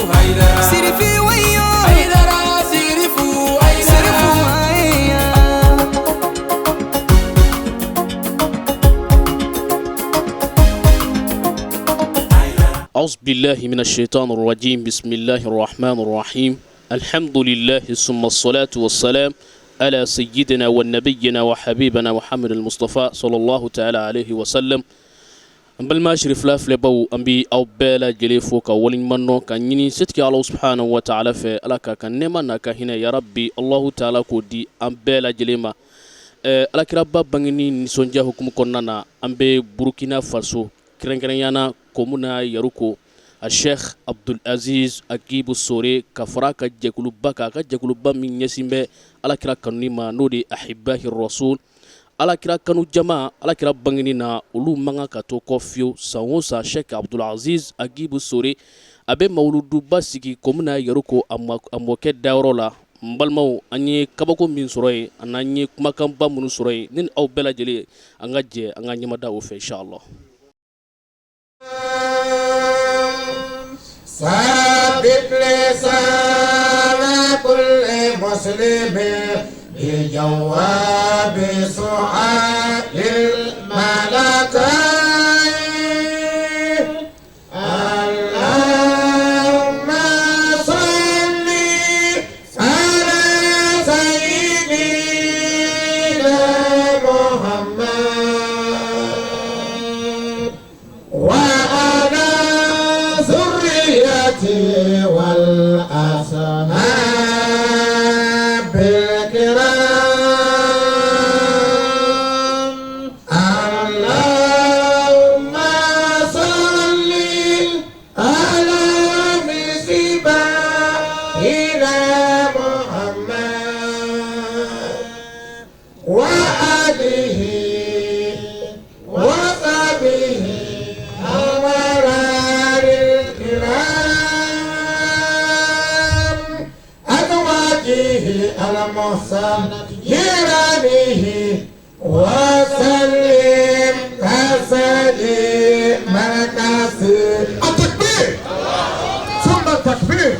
Sirifi wayo Sirifu aya. أعوذ بالله من الشيطان الرجيم. بسم الله الرحمن الرحيم. الحمد لله ثم الصلاة والسلام على سيدنا ونبينا وحبيبنا محمد المصطفى صلى الله تعالى عليه وسلم. N balima sirifila filɛbaw, an bɛ aw bɛɛ lajɛlen fo ka waleɲuman dɔn ka ɲini setigi Ala subhanahu wa taala fɛ, Ala k'a ka nɛɛma n'a ka hinɛ, ya rabbi Allahu taala, k'o di an bɛɛ lajɛlen ma. Alakiraba bangeni nisɔndiya hukumu kɔnɔna na, an bɛ Burukina Faso, kɛrɛnkɛrɛnya na komuna Yaruko, a Sheikh Abdul Aziz Agibu Sore ka fara a ka jɛkuluba kan, a ka jɛkuluba min ɲɛsin bɛ alakira kanuni ma, n'o de ye Ahibahi Rasul, alakira kanu jama. Alakira bangeni na, olu man kan ka to kɔ fiyewu. San o san, Sheikh Abdul Aziz Agibu Sore a bɛ mawuluduba sigi komuna Yaruko, a mɔkɛ dayɔrɔ la. N balimaw, an ye kabako min sɔrɔ yen, ani an ye kumakanba minnu sɔrɔ yen, ni aw bɛɛ lajɛlen, an ka jɛ an ka ɲɛmada o fɛ, inshallah. ثابت لسان كل مسلم بجواب سؤال الملكين. اللهم صل على سيدنا محمد وعلى ذريته والأصحاب الكرام. اللهم صل على مصباحنا محمد وآله وصحبه أبرار الكرام، أزواجه المحسن جيرانه، وسلم تسليما كثيرا. التكبير ثم التكبير.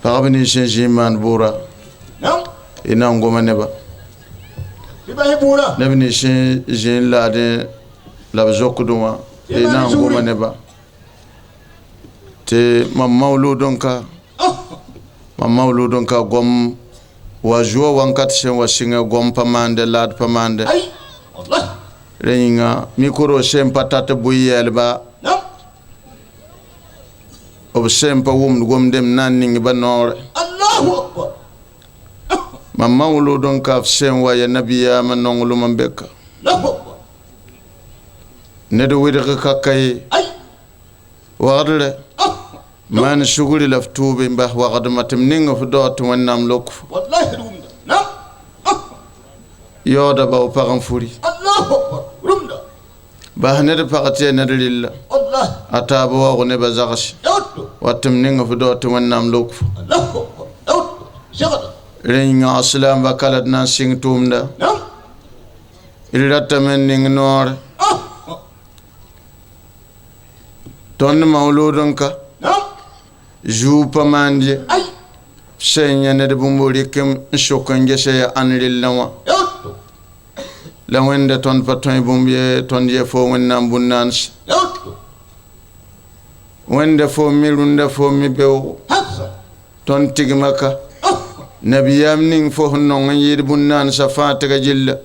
Pagb nins sẽn zĩ n maan bʋʋra y na n goma neba. Neb nins sẽn zĩ n laadẽ la b zokdẽ wã, y na n goma neba tɩ mam maoolud n ka gom wa zʋa wãnkat sẽn wa sɩngɛ gom pa maande, laad pa maande. Rẽ yĩnga mikro sẽn pa tat bʋɩ yɛɛlba, b sẽn pa wʋmd gomdem na n ning ba noore. Mam maoolud n ka f sẽn wa ya nabiyaamã nonglem n be ka ned wɩdg ka ka ye wagdrɛ maan sugri la f tʋʋbe n bas wagdmã tɩ m ning f dao tɩ Wẽnnaam lok fo yaooda bao pag n furi bas ned pag tɩ ya ned rɩlla a taab waoog nebã zagse wa tɩ m ning f dao tɩ Wẽnnaam lok fo. Rẽ yĩnga silaamba ka la d na n sɩng tʋʋmda, d ratame n ning noore tõnd maoolud n ka zuu pa maand ye sẽn yã ned bũmb rɩk n sok n gesa ya ãn rellã wã la Wẽnda tõnd pa tõe bũmb ye, tõnd ye fo Wẽnnaam bũn-naans. Wẽnda fo mi rũndã, fo mi beoogo, tõnd tigma ka nabiyaam ning fo sẽn nong n yɩɩd bũn-naansã fãa tɩga gilla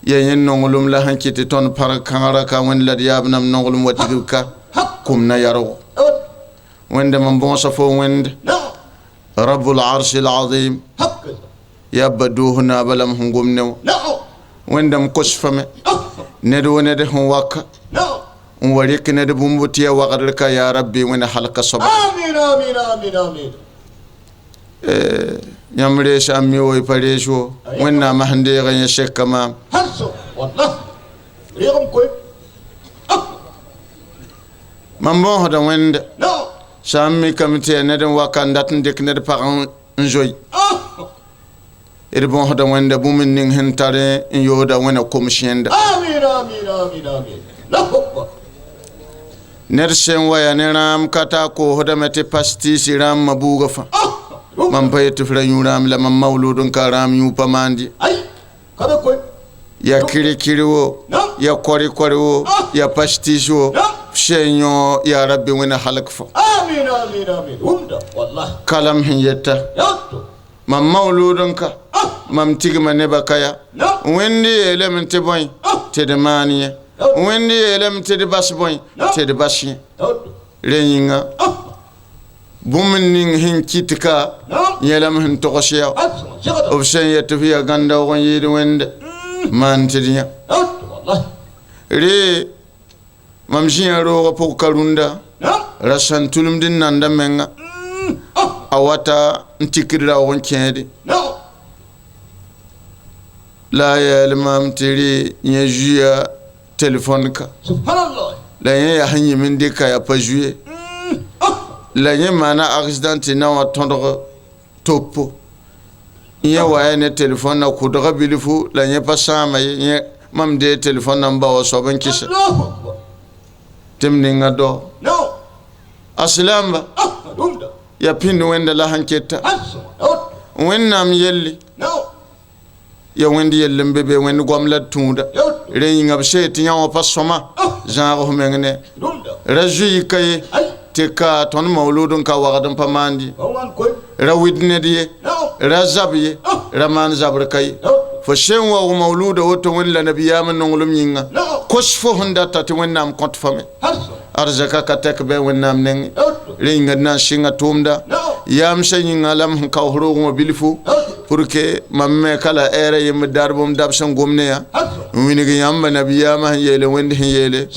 ya yẽ nonglem la sẽn kɩt tɩ tõnd parg kãgra ka Wẽnd la d yaab nam nonglem wa tigb ka kũm na yargo. Wẽnda mam bõosa fo Wẽnd Rabbul Arsh al-Azim yaa ba doos naaba la m sẽn gom ne wã. Wẽndame kos fame ned wa ned sẽn waka n wa rɩk ned bũmb tɩ ya wagdr ka, yaa rabbi, Wẽnd halka soaba. Yãmb rees a mi wo, y pa rees wo, Wẽnnaamã sẽn deeg yẽ seka maam. Mam bõosda Wẽnda sã n mikame tɩ yaa ned n waka n dat n dɩk ned pag n zoe. D bõosda Wẽnda bũmb ning sẽn tar n yooda Wẽna kom sẽnda. Ned sẽn wa yaa ne rãam ka taa koosdame tɩ pastisi rãambã buugã fãa. Mam pa yetɩ f ra yũ rãam la mam mawlud n ka rãam yũ pa maand ye. Ya kirikiri wo, ya kɔri-kɔri wo, ya pastis wo, sẽn yõ ya rabbi wẽna halk fo. Kalam sẽn yeta mam mawlud n ka mam tigma nebã ka ya. Wẽnd yeelame tɩ bõe tɩ d maan yẽ, wẽnd yeelame tɩ d bas bõe tɩ d bas yẽ. Rẽ yĩnga bũmb ning sẽn kɩt ka yẽlame sẽn togs ya b sẽn yet tɩ f yaa gãndaoog n yɩɩd wẽnde maan tɩ d yã. Re mam zĩa roogã pʋg ka rũndã ra sãn tʋlmd n nanda menga a wata n tikd raoog n kẽede la a yɛɛl maam tɩ rɩ yẽ zuya telefon ka la yẽ yaa sẽn yĩm n dɩka yaa pa zuye la yẽ maana accident tɩ na wã tõdg topo yẽ wa ya ne telefon na kʋdga bilfu la yẽ pa sãama ye yẽ mam dee telefon na n ba wa soab n kɩsa tɩ m ninga dao asilamba ya pĩnd wẽnda la sẽn keta wẽnnaam yelli ya wẽnd yell n be be wẽnd goam la d tũuda rẽ yĩnga b see tɩ yã wã pa sõma zãag f meng ne ra zoe ka ye tɩ ka tõnd mawlud n ka wagd n pa maand ye ra wid ned ye ra zab ye ra maan zabr ka ye fo sẽn waoog mawluda woto wẽnd la nabiyaam nonglem yĩnga kos fo sẽn data tɩ wẽnnaam kõt fo me arzaka ka tɛk bɩ wẽnnaam nengẽ rẽ yĩnga d na n sɩnga tʋʋmda yaamsã yĩnga la m sẽn kaoos roogẽ wã bilfu pour que mam me ka la ɛɛra yembd dar bũmb dab sẽn gom ne yã n wilg yãmba nabiyaamã sẽn yeele wẽnd sẽn yeele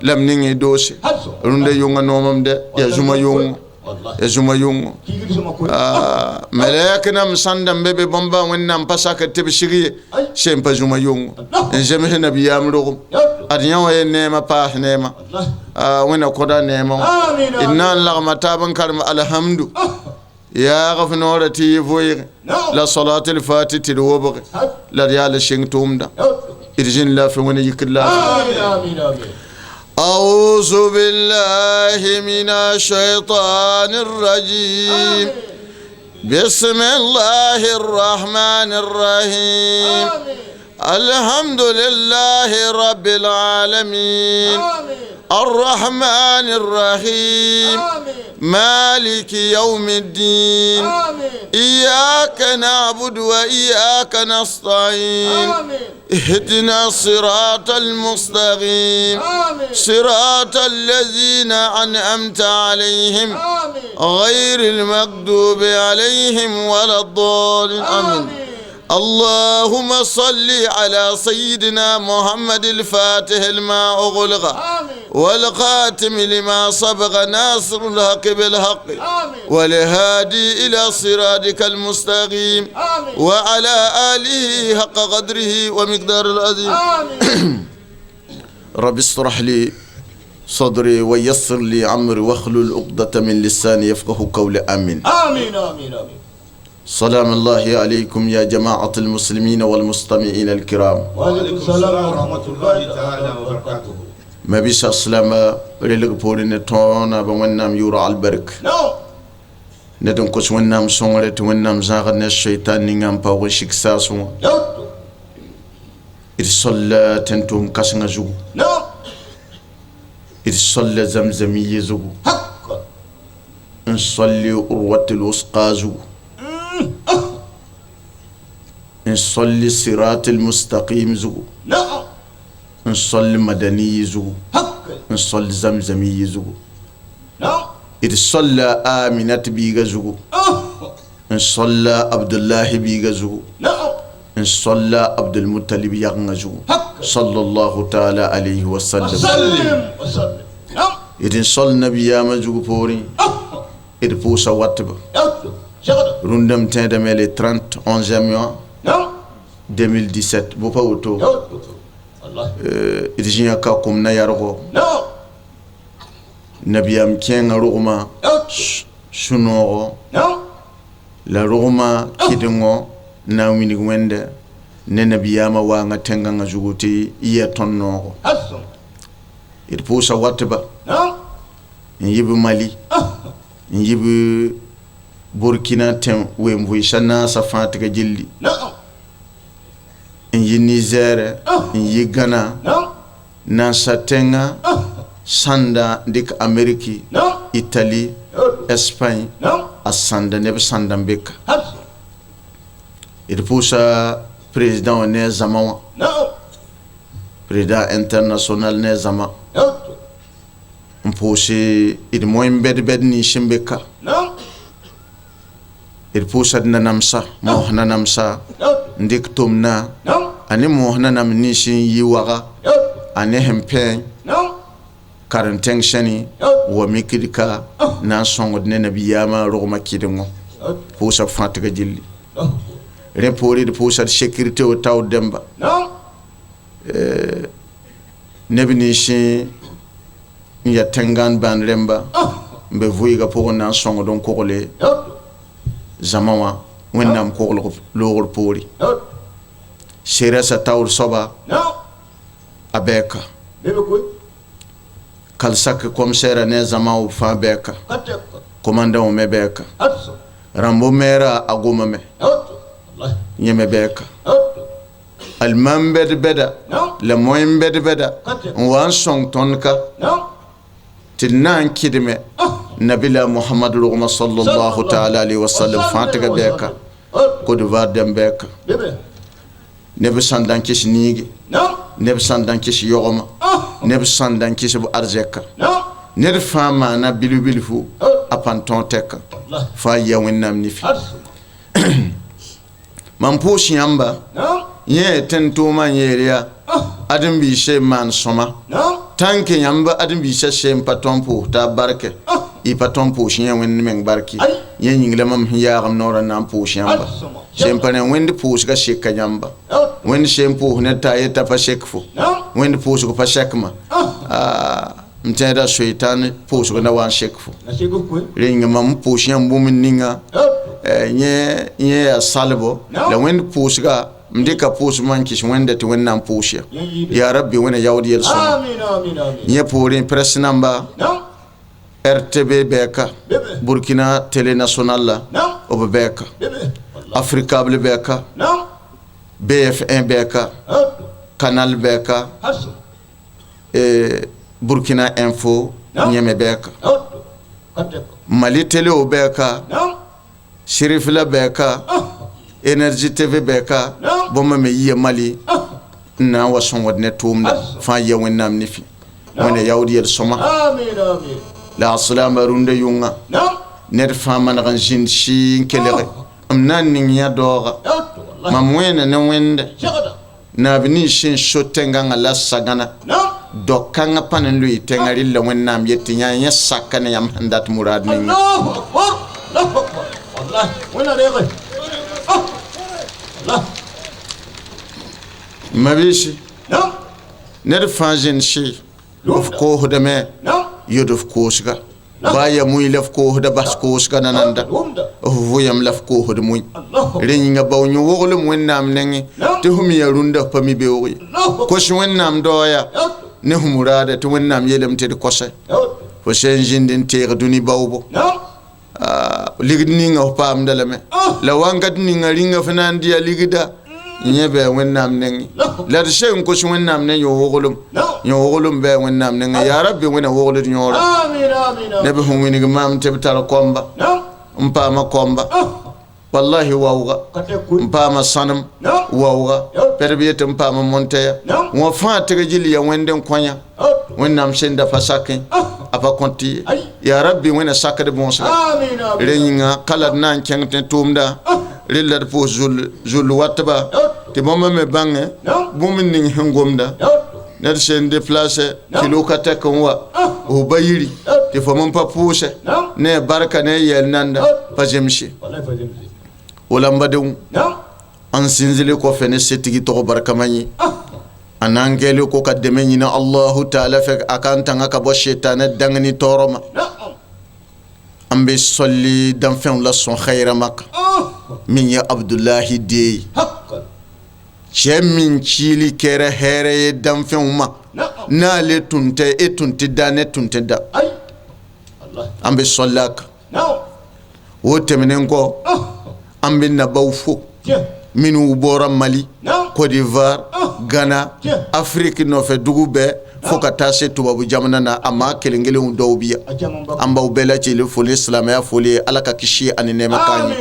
la m ning y doose rũndã yʋngã noomame dɛ yaa zũma yʋngo ya zũma yʋngo malɛk nam sãnda n be be bõmba wẽnnaam pa sakr tɩ b sig ye sẽn pa zũma yʋngo n zems nabiyaam rogem ad yã wã ye neemã paas neemã wẽnna kõda neemã wã d na n lagma taab n karem alhamdu yaag f noorã tɩ yɩ vʋɩɩge la salatul fati tɩ d wobge la d yaa la sɩng tʋʋmda d zĩnd laafɩ wẽna yikd laafɩ. أعوذ بالله من الشيطان الرجيم بسم الله الرحمن الرحيم الحمد لله رب العالمين الرحمن الرحيم مالك يوم الدين إياك نعبد وإياك نستعين اهدنا الصراط المستقيم صراط الذين أنعمت عليهم غير المغضوب عليهم ولا الضالين آمين. اللهم صل على سيدنا محمد الفاتح لما أغلق والخاتم لما سبق ناصر الحق بالحق والهادي إلى صراطك المستقيم وعلى آله حق قدره ومقدار العظيم. رب اشرح لي صدري ويسر لي أمري واحلل عقدة من لساني يفقه قولي آمين. آمين آمين آمين. سلام الله عليكم يا جماعة المسلمين والمستمعين الكرام. وعليكم السلام ورحمة الله تعالى وبركاته. ما بيس السلام ريلك بورين تونا بونام يورا البرك. ندم كوس ونام سونغرت ونام زاغ الشيطان نينام باو شيكساسو. إرسل تنتم كاسنغ زوغ. إرسل زمزمية زوغ. نصلي أروة الوسقى زوغ. نصلي صراط المستقيم زو. نصلي مدني زو. نصلي زمزمي زو. إرسل آمنة بيغ زو. نصلي عبد الله بيغ زو. نصلي عبد المطلب يغ زو. صلى الله تعالى عليه وسلم. إذن صلى النبي يا مزو بوري. إذ بوسا واتب. Rundam tẽedame le 30 11e mois 2017 bo pa woto d zĩa ka kʋm na yɛrgo nabiyaam kẽengã rogmã sũ-noogo la rogmã kɩdengo na n wilg wẽnde ne nabiyaamã waangã tẽngãngã zugu tɩ y yaa tõnd noogo d pʋʋsa watba N yɩ b Mali, n yɩ b Burkina tẽn wen-vʋɩɩsã naasã fãa tɩga gilli, n yɩ Niger, n yɩ Ghana, nansa tẽngã sãnda n dɩk Ameriki, Italie, Espagne, a sãnda neb sãnda n be ka. D pʋʋsa président wã ne a zãma wã, président international ne a zãma, n pʋʋse d moyen bɛd-bɛd nins sẽn be ka. D pʋʋsa d nanamsa, moos nanamsa n dɩk tʋmna, a ne moos nanam nins n yi waga a ne sẽn pẽ karen-tẽng sẽne wa mikd ka na n sõngd ne nabiyaamã rogmã kɩdengo. Pʋʋsa b fãa tɩga gilli. Rẽ poore d pʋʋsa d sécurité o taoor dẽmba, neb nins n yaa tẽngãan bãnd rẽmba n be vʋɩɩgã pʋgẽ na n sõngd n kogle zãma wã Wẽnnaam koglg loogr poore. Serasa taoor soaba a bɛɛka, kalsak commissaire ne zãma b fãa bɛɛka, commandant me bɛɛka, rãmbo maire a goma me yẽ me bɛɛka, almam bɛd-bɛda la moyen bɛd-bɛda n wa n sõng tõnd ka tɩ d na n kɩdme nabila Mohamad rogmã sallallahu taala alayhi wa sallam fãa tɩga bɛɛka, Côte d'Ivoire dẽmb bɛɛka, neb sãn da n kɩs niige, neb sãn da n kɩs yogmã, neb sãn da n kɩs b arzɛka, ned fãa maana bilf-bilfu a pãn tõog tɛka fãa yia Wẽnnaam nifi. Mam pʋʋs yãmba yẽ tẽn-tʋʋmã n yeel yaa ãdem-biis n maan sõma tãnke yãmb ãdem-biisã seen pa tõnd pʋʋs t'a barkɛ, y pa tõnd pʋʋs yẽ Wẽnd meng barke. Yẽ yĩng la mam sẽn yaagem noorã na n pʋʋs yãmba. Sẽn pa rẽ, Wẽnd pʋʋsga seka yãmba. Wẽnd seen pʋʋs ned t'a yeta pa sek fo, Wẽnd pʋʋsg pa sɛkmã, m tẽeda soitan pʋʋsg na wa n sek fo. Rẽ yĩnga mam pʋʋs yãmb bũmb ninga yẽ yaa salbo la Wẽnd pʋʋsga m dɩka pʋʋsmã n kɩs Wẽnda tɩ Wẽnnaam pʋʋs ya. Yaa Rabbi, Wẽna yaood yel-sõma. Yẽ poorẽ presse namba RTB bɛɛka, Burkina Télé National la b bɛɛka, Africable bɛɛka, BF1 bɛɛka, Canal bɛɛka, Burkina Info yẽme bɛɛka, Mali Télé o bɛɛka, Sirifila bɛɛka, Énergie TV bɛɛka, bõmba me yia Mali n na n wa sõngd ne tʋʋmda fãa yia Wẽnnaam nifi. Wẽnna yaood yel-sõma la aslamba rũndã yʋnga ned fãa maneg n zĩnd sɩ n kelge m na n ning yã daooga mam wẽena ne Wẽnde naab nins sẽn so tẽngãngã la sagãna dao-kãngã pa n loe tẽngã rɩlla Wẽnnaam yet tɩ yã yẽ saka ne yãmb sẽn dat muraad ninga. Mabiisi, ned fãa zĩnd sɩ f koosdame yod f koosga baa ya mui la f koosda bas koosga nananda f vʋyam la f koosd mui. Rẽ yĩnga bao yõ woglem Wẽnnaam nengẽ tɩ f me ya rũndã f pa mi beoog ye. Kos Wẽnnaam daooya ne f muraada tɩ Wẽnnaam yeelame tɩ d kosɛ fo sẽn zĩnd n teeg dũni baoobo ligd ninga f paamda lame la wãnkat ninga rĩnga f na n dɩ ya ligda yẽ bɩ Wẽnnaam nengẽ la d sẽn kos Wẽnnaam ne yõ-woglem yõ-woglem bɩ Wẽnnaam nengẽ. Yaa Rabbi, Wẽna wogld yõora neb sẽn wilg maam tɩ b tar kõmba n paama kõmba wallahi waooga n paama sãnem waooga pɛd b yet n paama montɛya wã fãa tɩg gil ya Wẽnd n kõ yã. Wẽnnaam sẽn da pa sakẽ a pa kõt tɩ ye. Yaa Rabbi, Wẽna sakd bõosga. Rẽ yĩnga ka la d na n kẽng tẽ tʋʋmda rel la d pʋʋs zul watba tɩ bãmba me bãngẽ bũmb ning sẽn gomda ned sẽn déplace kilo ka tɛk n wa f ba yiri tɩ fo m pa pʋʋsɛ ne a barka ne a yɛl nanda pa zemse wala n ba-dẽ n sĩnzle kɔfɛ ne setigi tɔg barkama yẽ a na n gɛɛle ko ka dɛmɛ yĩna Allahu taala fɛ a ka n tãnga ka bɔ setanɛ dãng ne taoorã n be solli dãn-fẽo la sõn xayrã maka min ye Abdulahi dee cɛ min ciili kɛra hɛrɛ ye danfɛnw ma n'ale tun tɛ e tun tɛ da ne tun tɛ da. An bɛ sɔli a kan. O tɛmɛnen kɔ, an bɛ nabaw fo minnu bɔra Mali, Côte d'Ivoire, Ghana, Afrique nɔfɛ dugu bɛɛ, fo ka taa se tubabu jamana na. A maa kelen kelenw dɔw bi yan, an b'aw bɛɛ lajɛlen foli, silamɛya foli ye. Ala ka kisi ani nɛɛma k'an ye.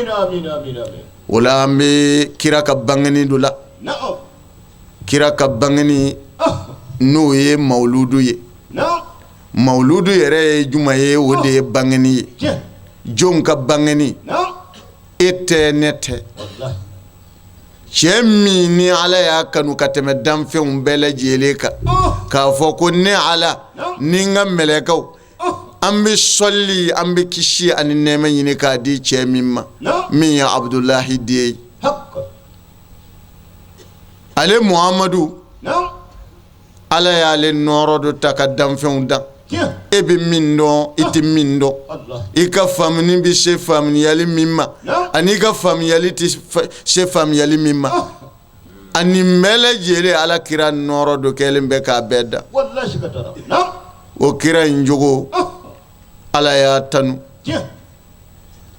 O la, an bɛ kira ka bangeni dɔ la, kira ka bangeni, n'o ye mawuludu ye. Mawuludu yɛrɛ ye juma ye? O de ye bangeni ye. Jɔn ka bangeni? E tɛ, ne tɛ. Cɛ min ni Ala y'a kanu ka tɛmɛ danfɛnw bɛɛ lajɛlen kan, k'a fɔ ko ne Ala ni n ka mɛlɛkaw, an bɛ sɔli, an bɛ kisi ani nɛɛmɛ ɲini k'a di cɛ min ma, min ye Abudulahi den ye, ale Muhamadu. Ala y'ale nɔɔrɔ dɔ ta ka danfɛnw dan. E bɛ min dɔn, i tɛ min dɔn, i ka faamuni bɛ se faamuyali min ma, ani i ka faamuyali tɛ se faamuyali min ma, ani bɛɛ lajɛlen, Ala kira nɔɔrɔ dɔ kɛlen bɛ k'a bɛɛ da. O kira in jogo, Ala y'a tanu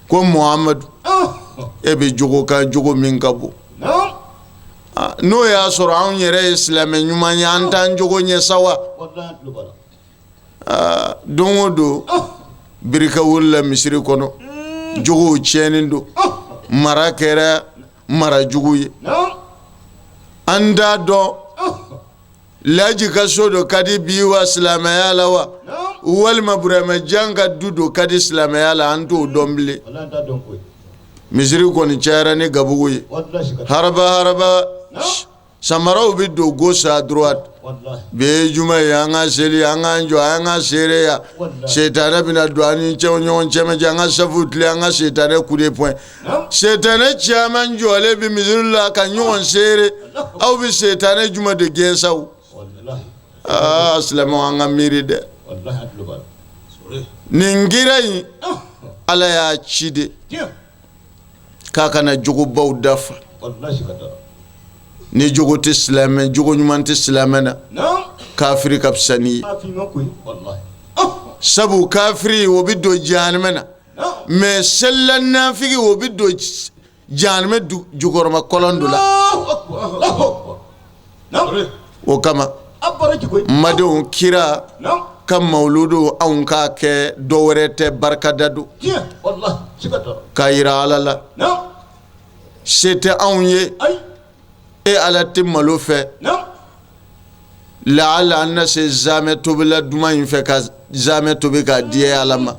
ko Muhamadu, e bɛ jogo kan, jogo min ka bon. N'o y'a sɔrɔ anw yɛrɛ ye silamɛ ɲuman ye, an t'an jogo ɲɛ sa wa? Don o don, birika wulila misiri kɔnɔ, jogow tiɲɛnen don, mara kɛra mara jugu ye. An t'a dɔn laji ka so dɔ ka di bi wa silamɛya la wa, walima Burama Jan ka du dɔ ka di silamɛya la, an t'o dɔn bilen. Misiri kɔni cayara ni gabugu ye. Haraba haraba, samaraw bɛ don gauche à droite. Bi ye juma ye, an ka seli, an k'an jɔ, an ka seereya. Setanɛ bɛna don an ni cɛw ɲɔgɔn cɛmancɛ, an ka safu tilen, an ka setanɛ coup de poing. Setanɛ caman jɔlen bɛ misiri la ka ɲɔgɔn seere. Aw bɛ setanɛ juma de gɛn sa o? Aa, silamɛw, an ka miiri dɛ. Nin kira in, Ala y'a ci de k'a kana jogobaw dafa. Ni jogo tɛ silamɛ, jogo ɲuman tɛ silamɛ na, kafiri ka fisa n'i ye. Sabu kafiri, o bɛ don jahanama na, mais selila nafigi, o bɛ don jahanama jukɔrɔma kɔlɔn dɔ la. O kama, n badenw, kira ka mawuludu, anw k'a kɛ dɔ wɛrɛ tɛ, barikada don k'a yira Ala la se tɛ anw ye. E Ala tɛ malo fɛ, laala an na se zamɛ tobila duman in fɛ, ka zamɛ tobi k'a di e Ala ma.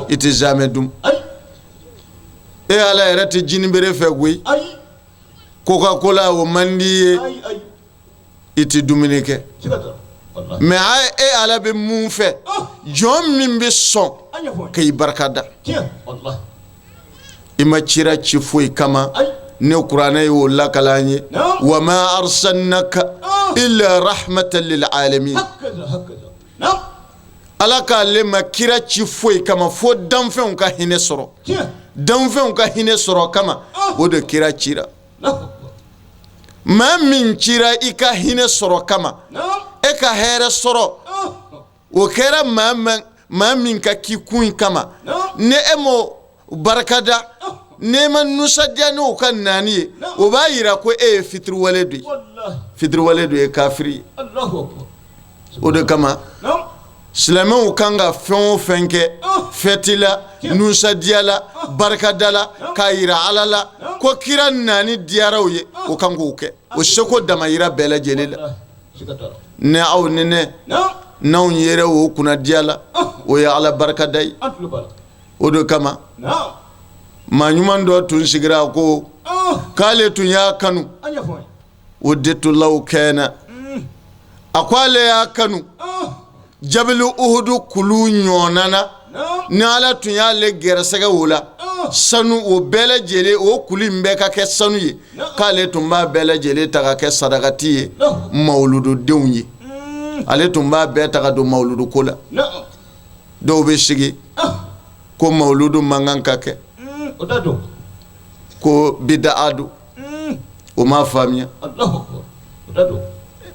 I tɛ zamɛ dun. E Ala yɛrɛ tɛ jinibere fɛ koyi. Coca-Cola, o man di ye, i tɛ dumuni kɛ. Mais e Ala bɛ mun fɛ? Jɔn min bɛ sɔn k'i barika da. I ma cira ci foyi kama, ne kuranɛ y'o lakala an ye: wa ma arsalnaka illa rahmatan lil alamin. Ala k'ale ma kira ci foyi kama fo danfɛnw ka hinɛ sɔrɔ. Danfɛnw ka hinɛ sɔrɔ kama, o de kira cira. Maa min cira i ka hinɛ sɔrɔ kama, e ka hɛrɛ sɔrɔ, o kɛra maa min ka kikun kama, ni e m'o barikada, n'e ma nisɔndiya n'o ka naani ye, o b'a yira ko e ye fitiriwale dɔ ye. Fitiriwale dɔ ye kafiri ye. O de kama, silamɛw kan ka fɛn o fɛn kɛ, fɛti la, nisɔndiya la, barikada la, k'a yira Ala la ko kira naani diyara u ye, o kan k'o kɛ o seko damayira bɛɛ lajɛlen la. Ne aw ni ne, n'anw yɛrɛ o kunnadiya la, o ye Ala barikada ye. O de kama, maa ɲuman dɔ tun sigira ko k'ale tun y'a kanu o detulaw kɛnɛ. A ko ale y'a kanu jabili Uhudu kulu ɲɔgɔnna na. Ni Ala tun y'ale gɛrɛsɛgɛ o la, sanu o bɛɛ lajɛlen, o kulu in bɛɛ ka kɛ sanu ye, k'ale tun b'a bɛɛ lajɛlen ta ka kɛ sadakati ye mawulududenw ye. Ale tun b'a bɛɛ ta ka don mawuludu ko la. Dɔw bɛ sigi ko mawuludu man kan ka kɛ, ko bidaa don. O m'a faamuya.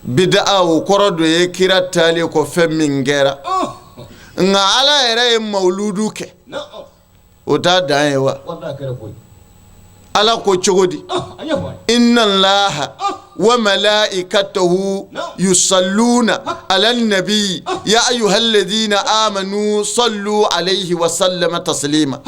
Bidaa, o kɔrɔ dɔ ye kira taalen kɔ fɛn min kɛra. Nka Ala yɛrɛ ye mawuludu kɛ, o t'a dan ye wa? Ala ko cogo di? Inna Allaha wa malaikatahu yusalluna ala nabi ya ayyuhalladhina amanu sallu alayhi wa sallama taslima.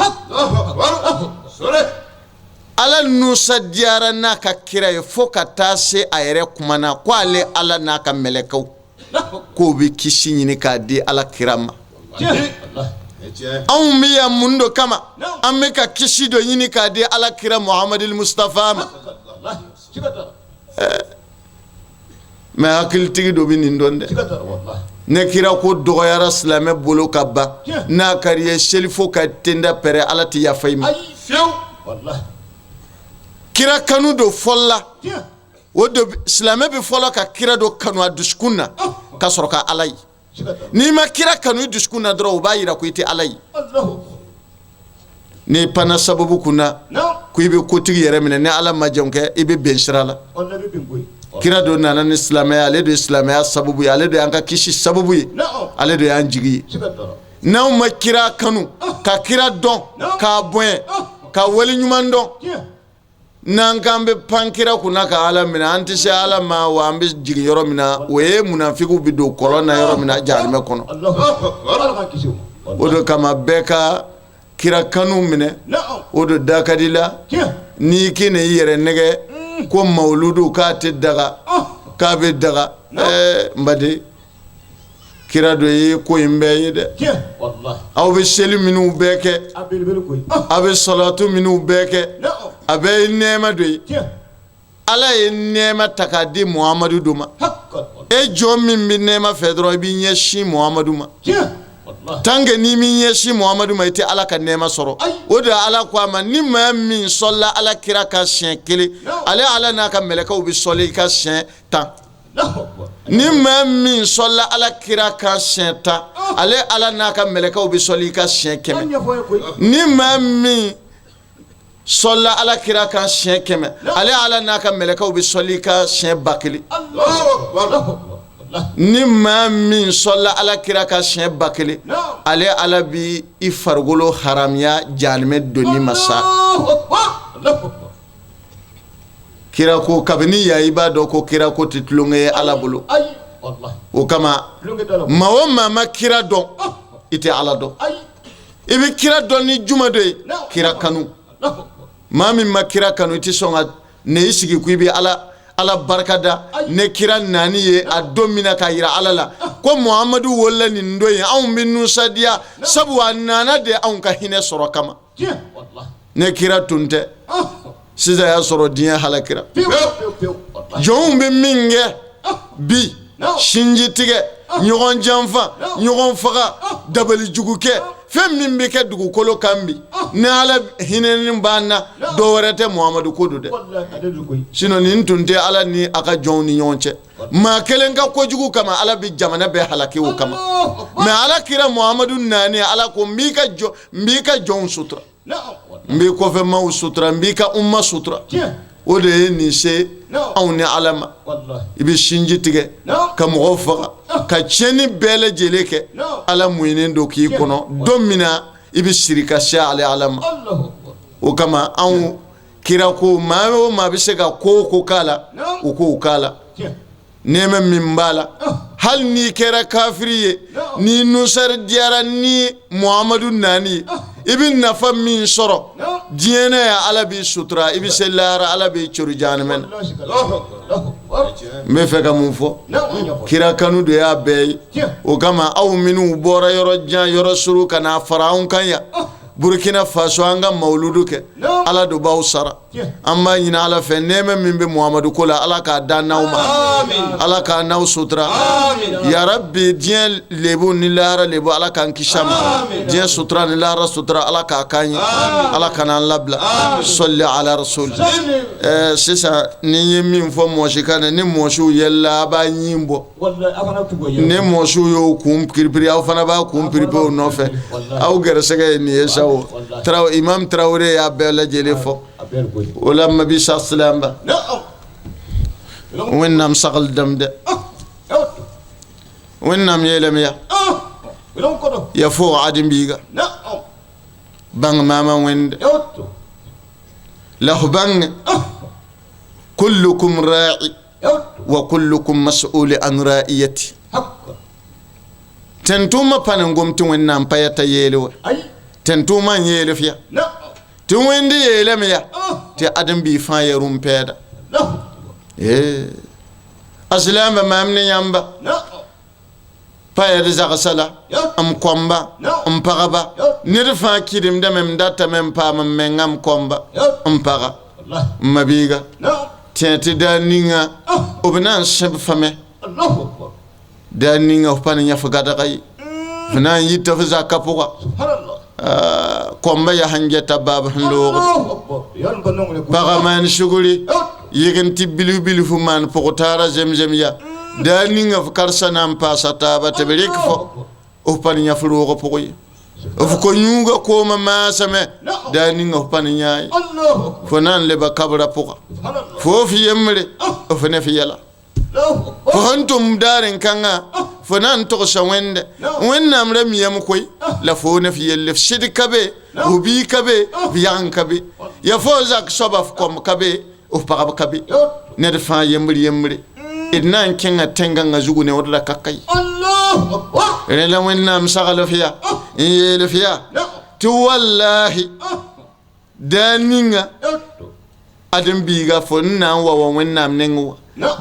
Ala nusandiyara n'a ka kira ye fo ka taa se a yɛrɛ kumana ko ale Ala n'a ka mɛlɛkɛw k'o bɛ kisi ɲini k'a di Ala kira ma. Anw bɛ yan mun dɔ kama? An bɛ ka kisi dɔ ɲini k'a di Ala kira Muhamadul Mustafa ma. Mais hakilitigi dɔ bɛ nin dɔn dɛ. Ne kira ko dɔgɔyara silamɛ bolo ka ban, n'a ka di ye seli fo ka tenda pɛrɛ, Ala tɛ yafa i ma. Kira kanu don fɔlɔ la, o de silamɛ bɛ fɔlɔ ka kira dɔ kanu a dusukun na ka sɔrɔ ka Ala ye. N'i ma kira kanu i dusukun na dɔrɔn, o b'a yira ko i tɛ Ala ye. N'i panna sababu kunna ko i bɛ kotigi yɛrɛ minɛ, ni Ala ma jɔn kɛ, i bɛ bɛn sira la. Kira dɔ nana ni silamɛya, ale de ye silamɛya sababu ye, ale de y'an ka kisi sababu ye, ale de y'an jigi ye. N'anw ma kira kanu, ka kira dɔn, k'a bonya, ka wale ɲuman dɔn, n'an k'an bɛ pan kira kunna ka Ala minɛ, an tɛ se Ala ma. Wa an bɛ jigin yɔrɔ min na, o ye munafigiw bɛ don kɔlɔn na yɔrɔ min na, jahanamɛ kɔnɔ. O de kama bɛɛ ka kira kanu minɛ, o de da ka di la. N'i k'i na i yɛrɛ nɛgɛ ko mawuludu k'a tɛ daga, k'a bɛ daga, ɛɛ n baden, kira dɔ ye ko in bɛɛ ye dɛ. Aw bɛ seli minnu bɛɛ kɛ, aw bɛ salatu minnu bɛɛ kɛ, a bɛɛ ye nɛɛma dɔ ye. Ala ye nɛɛma ta k'a di Muhamadu dɔ ma. E jɔn min bɛ nɛɛma fɛ dɔrɔn, i b'i ɲɛsin Muhamadu ma. Tant que n'i m'i ɲɛsin Muhamadu ma, i tɛ Ala ka nɛɛma sɔrɔ. O de Ala ko a ma, ni maa min sɔlila Ala kira ka siɲɛ kelen, ale Ala n'a ka mɛlɛkɛw bɛ sɔli i ka siɲɛ 10. Ni maa min sɔlila Ala kira ka siɲɛ 10, ale Ala n'a ka mɛlɛkɛw bɛ sɔli i ka siɲɛ 100. Ni maa min sɔlila Ala kira ka siɲɛ 100, ale Ala n'a ka mɛlɛkɛw bɛ sɔli i ka siɲɛ 1000. Ni maa min sɔlila Ala kira ka siɲɛ 1000, ale Ala bi i farikolo haramiya jahanamɛ donni ma sa. Kira ko kabini yan, i b'a dɔn ko kira ko tɛ tulonkɛ ye Ala bolo. O kama maa o maa ma kira dɔn, i tɛ Ala dɔn. I bɛ kira dɔn ni juma dɔ ye, kira kanu. Maa min ma kira kanu, i tɛ sɔn ka ne i sigi ko i bɛ Ala barika da. Ne kira naani ye a don min na k'a yira Ala la ko Muhamadu wolola nin don ye, anw bɛ nisɔndiya sabu a nana de anw ka hinɛ sɔrɔ kama. Ne kira tun tɛ, sisan y'a sɔrɔ diɲɛ halakira. Jɔnw bɛ min kɛ bi, sinji tigɛ, ɲɔgɔn janfa, ɲɔgɔn faga, dabali jugu kɛ, fɛn min bɛ kɛ dugukolo kan bi, ni Ala hinɛni b'an na, dɔ wɛrɛ tɛ, Muhamadu ko don dɛ. Sinon nin tun tɛ Ala ni a ka jɔnw ni ɲɔgɔn cɛ. Maa kelen ka kojugu kama, Ala bɛ jamana bɛɛ halaki o kama. Mais Ala kira Muhamadu nani, Ala ko n b'i ka jɔ, n b'i ka jɔnw sutura, n b'i kɔfɛ maaw sutura, n b'i ka umma sutura. O de ye nin se anw ni Ala ma. I bɛ sinji tigɛ ka mɔgɔw faga, ka tiɲɛni bɛɛ lajɛlen kɛ, Ala muɲunen don k'i kɔnɔ. Don min na i bɛ siri ka se ale Ala ma. O kama anw kira ko maa o maa bɛ se ka ko o ko k'a la, u k'o k'a la. Nɛɛma min b'a la, hali n'i kɛra kafiri ye, ni nusardiyara ni Muhamadu nani ye, i bɛ nafa min sɔrɔ diɲɛ na yan, Ala b'i sutura, i bɛ se lahara, Ala b'i cori jahanamɛ na. N bɛ fɛ ka mun fɔ? Kira kanu de y'a bɛɛ ye. O kama aw minnu bɔra yɔrɔ jan, yɔrɔ surun, ka na fara anw kan yan Burkina Faso, an ka mawuludu kɛ, Ala do b'aw sara. An b'a ɲini Ala fɛ, nɛɛma min bɛ Muhamadu ko la, Ala k'a dan n'aw ma, Ala k'a n'aw sutura ya Rabbi. Diɲɛ lebu ni lahara lebu, Ala k'an kisi a ma. Diɲɛ sutura ni lahara sutura, Ala k'a k'an ye, Ala kana an labila. Sɔli ala rasul. Ɛɛ, sisan ni n ye min fɔ mɔsikan na, ni mɔsiw yɛlɛla, a b'a ɲin bɔ. Ni mɔsiw y'o kun piripiri, aw fana b'a kun piripiri o nɔfɛ. Aw gɛrɛsɛgɛ ye nin ye sa. O Imam Tarawele y'a bɛɛ lajɛlen fɔ. O la mabisa silamɛ Wẽnnaam sagl dãmb dɛ. Wẽnnaam yeelame yaa. Ya fo adin-biiga bãng maama wẽnde la f bãnge kullukum ra'i wa kullukum mas'ul an ra'iyati. Tẽn-tʋʋmã pa ne gom tɩ Wẽnnaam pa yaa t'a yeele wa tẽn-tʋʋmã n yeel f ya tɩ Wẽnd yeelame ya tɩ ãdem-biig fãa ya rũm-pɛɛda a silaambã maam ne yãmba pa yaa d zagsa la m kõmba m pagba ned fãa kɩdemdame m datame n paam m menga m kõmba m paga m mabiiga tẽ tɩ daar ninga b na n sẽb fame daar ninga f pa ne yã f gadga ye f na n yita f zaka pʋga kõmba yaa sẽn geta baab sẽn loogde paga maan sugri yɩg tɩ bilf bilf maan pʋg-taara zemzem ya daar ninga f karsa na n paasa taaba tɩ b rɩk fo f pa ne yã f roogã pʋgẽ ye f ko yũuga koomã maasame daar ninga f pa ne yã ye fo na n leba kabra pʋga fo f yembre f ne f yɛla fo sẽn tʋm daarẽ kãngã fo na n togsa Wẽnde Wẽnnaam ra miyame koe la fo ne f yelle f sɩd ka be f bii ka be f yagn ka be ya fo zak soaba f kõmb ka be f pagb ka be ned fãa yembr yembre d na n kẽngã tẽngãngã zugu ne wd ra kaka ye rẽ la Wẽnnaam sagl f ya n yeel f ya tɩ wallahi daar ninga ãdem-biiga fo n na n wa wa Wẽnnaam neng wa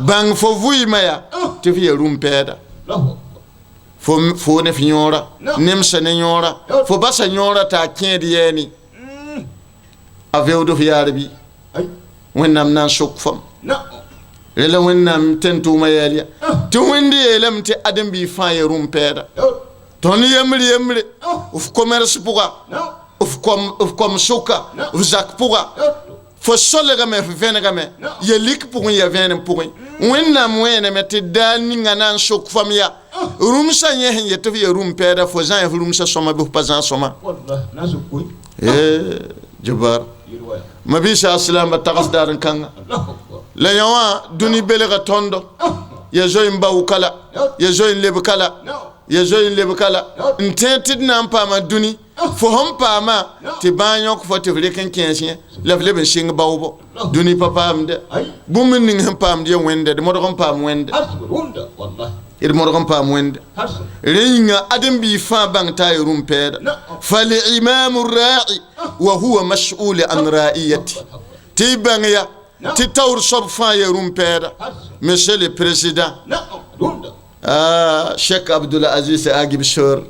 bãng fo vʋɩɩmã ya tɩ f ya rũm-pɛɛda fo ne f yõora nemsa ne yõora fo basa yõora t'a kẽed yɛɛne a veood f yaar bɩ Wẽnnaam na n sok fam rẽ la Wẽnnaam tẽn-tʋʋmã yɛɛl ya tɩ Wẽnd yeelame tɩ ãdem-biig fãa ya rũm-pɛɛda tõnd yembre yembre f commerce pʋga f kom sʋka f zak pʋga fo solgame f vẽnegame ya lik pʋgẽ ya vẽenem pʋgẽ Wẽnnaam wẽename tɩ daar ninga na n sok fam ya rũmsã yẽ sẽn yet tɩ f ya rũm-pɛɛda fo zã f rũmsã sõma bɩ f pa zã sõma jabar mabisa asilaamba tags daar n kãnga la yã wã dũni belga tõndo ya zoe n bao kala ya zoe n leb kala ya zoe n leb kala n tẽed tɩ d na n paama dũni fo sẽn paama tɩ bãag yõk fo tɩ f rek n kẽes yẽ la f leb n sɩng baoobo dũni pa paamde bũmb ning sẽn paamd ya Wẽnde d modg n paam Wẽnde d modg n paam Wẽnde rẽ yĩnga ãdem-biig fãa bãng t'a ya rũm-pɛɛda falimamu ra'i wa huwa mas'ul an ra'iyati tɩ y bãng ya tɩ taoor soab fãa ya rũm-pɛɛda monsieur le président Cheikh Abdul Aziz Agib Sor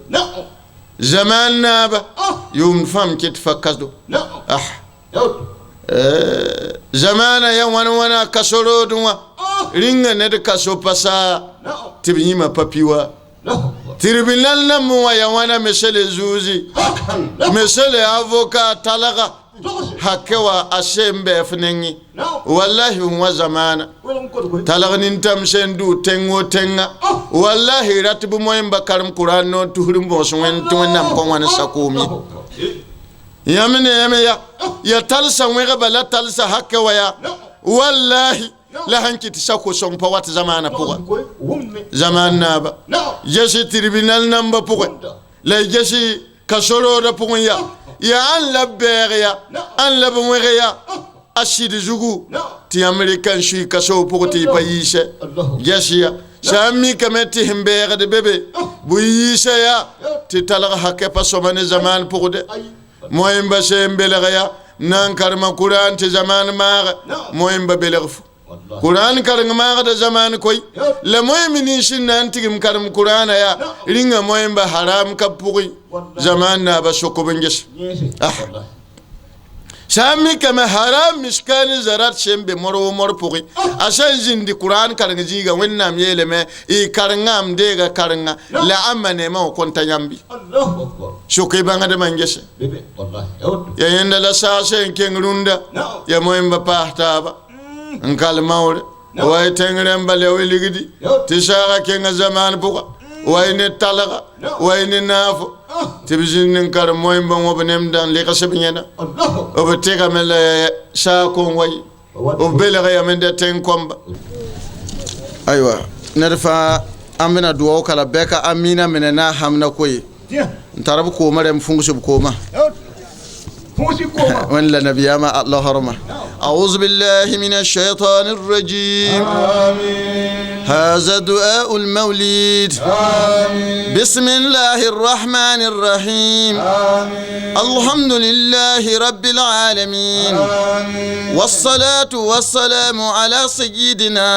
zaman naaba yʋʋmd fãam kɩt fa kasdo zamana ya wãn wãna kaso roodẽ wã rĩnga ned kaso pasa tɩ b yĩma pa pi wa tribunal nãmb wã ya wãna monsieur le zuuzi monsieur le avocat talga hake wa a seen bɩ f nengẽ wallahi f wã zamana talg nintam sẽn dʋ tẽng o tẽnga wallahi rat bɩ moẽmba karem Kurãn noor tusr n bõos Wẽnd tɩ Wẽnnaam kõ wãn sakoom ye yãmb ne yãmb ya ya talsã wẽgba la talsã hake wa ya wallahi la sẽn kɩt sako-sõng pa wat zamaana pʋga zamaan naaba gesi tribunal namba pʋgẽ la y gesi kaso-roodã pʋgẽ ya ya ãn la b bɛɛg ya ãn la b wẽg ya a sɩd zugu tɩ yãmb rɩka n sui kaso pʋgẽ tɩ y pa yiisɛ ges ya sã n mikame tɩ sẽn bɛɛgd be be bʋ yiisa ya tɩ talg hakɛ pa sõma ne zamaan pʋgdɛ moẽmba seen belg ya na n karema Kurãn tɩ zamaan maagɛ moẽmba belg fo Kurãn kareng maagda zamaan koe la moẽm nins n na n tigim karem Kurãna ya rĩnga moẽmba haram ka pʋgẽ zamaan naaba sokb n ges sã n mikame haram miskani zarat sẽn be mor wo mor pʋgẽ a sẽn zĩndi Kurãn kareng zĩiga Wẽnnaam yeelame y karengã m deega karenga la ãmba neemã wã kõn ta yãmbi sok y bãngdmã n gese ya yẽnda la saasẽ n keng rũndã ya moẽmba paas taaba n kal maoore wa y tẽng rãmba la y ligdi tɩ saaga kẽngã zamaan pʋga wa y ne talga wa y ne naafo tɩ b zĩnd n karem moẽmba wõb nemdã n lɩgs b yẽna b tɩgame la saako n wa ye b belg yame da tẽng kõmba aywa ned fãa an bɛna duwawu kala bɛɛ ka amina minɛ n'a hamina ko ye. N tar b koomã rɛm fũgs b koomã. Fũusi kooma. وين لا نبي ما الله هرمه. أعوذ بالله من الشيطان الرجيم. آمين. هذا دعاء المولد. آمين. بسم الله الرحمن الرحيم. آمين. الحمد لله رب العالمين. آمين. والصلاة والسلام على سيدنا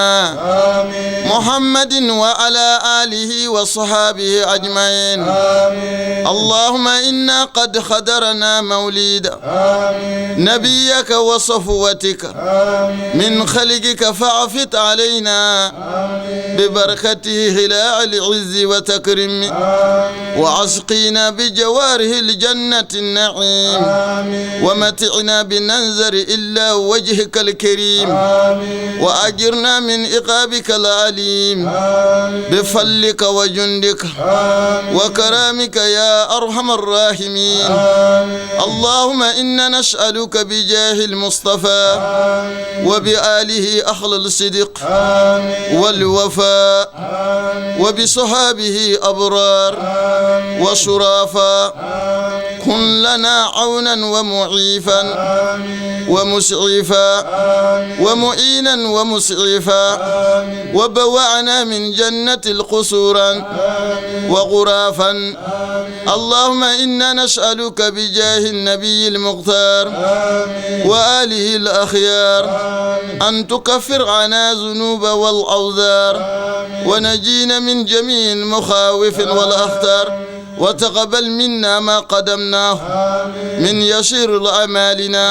آمين. محمد وعلى آله وصحابه أجمعين. آمين. اللهم إنا قد خدرنا مولد آمين. نبيك وصفوتك آمين. من خلقك، فاعفت علينا آمين. ببركته هلاء العز وتكرم. آمين. وأسقينا بجواره الجنة النعيم. آمين. ومتعنا بننظر إلا وجهك الكريم. آمين. وأجرنا من عقابك الأليم. آمين. بفضلك وجندك آمين. وكرامك يا أرحم الراحمين. آمين. اللهم إنا نسألك بجاه المصطفى آمين. وبآله أهل الصدق آمين. والوفاء آمين. وبصحابه أبرار آمين. وشرافا. آمين. كن لنا عونا ومعيفا آمين. ومسعفا آمين. ومعينا ومسعفا. آمين. وبوعنا من جنة القصورا آمين. وغرافا. آمين. اللهم إنا نسألك بجاه النبي المختار آمين. وآله الأخيار آمين. أن تكفر عنا ذنوب والأوزار. آمين. ونجينا من جميع المخاوف والأخطار، وتقبل منا ما قدمناه آمين. من يسير أعمالنا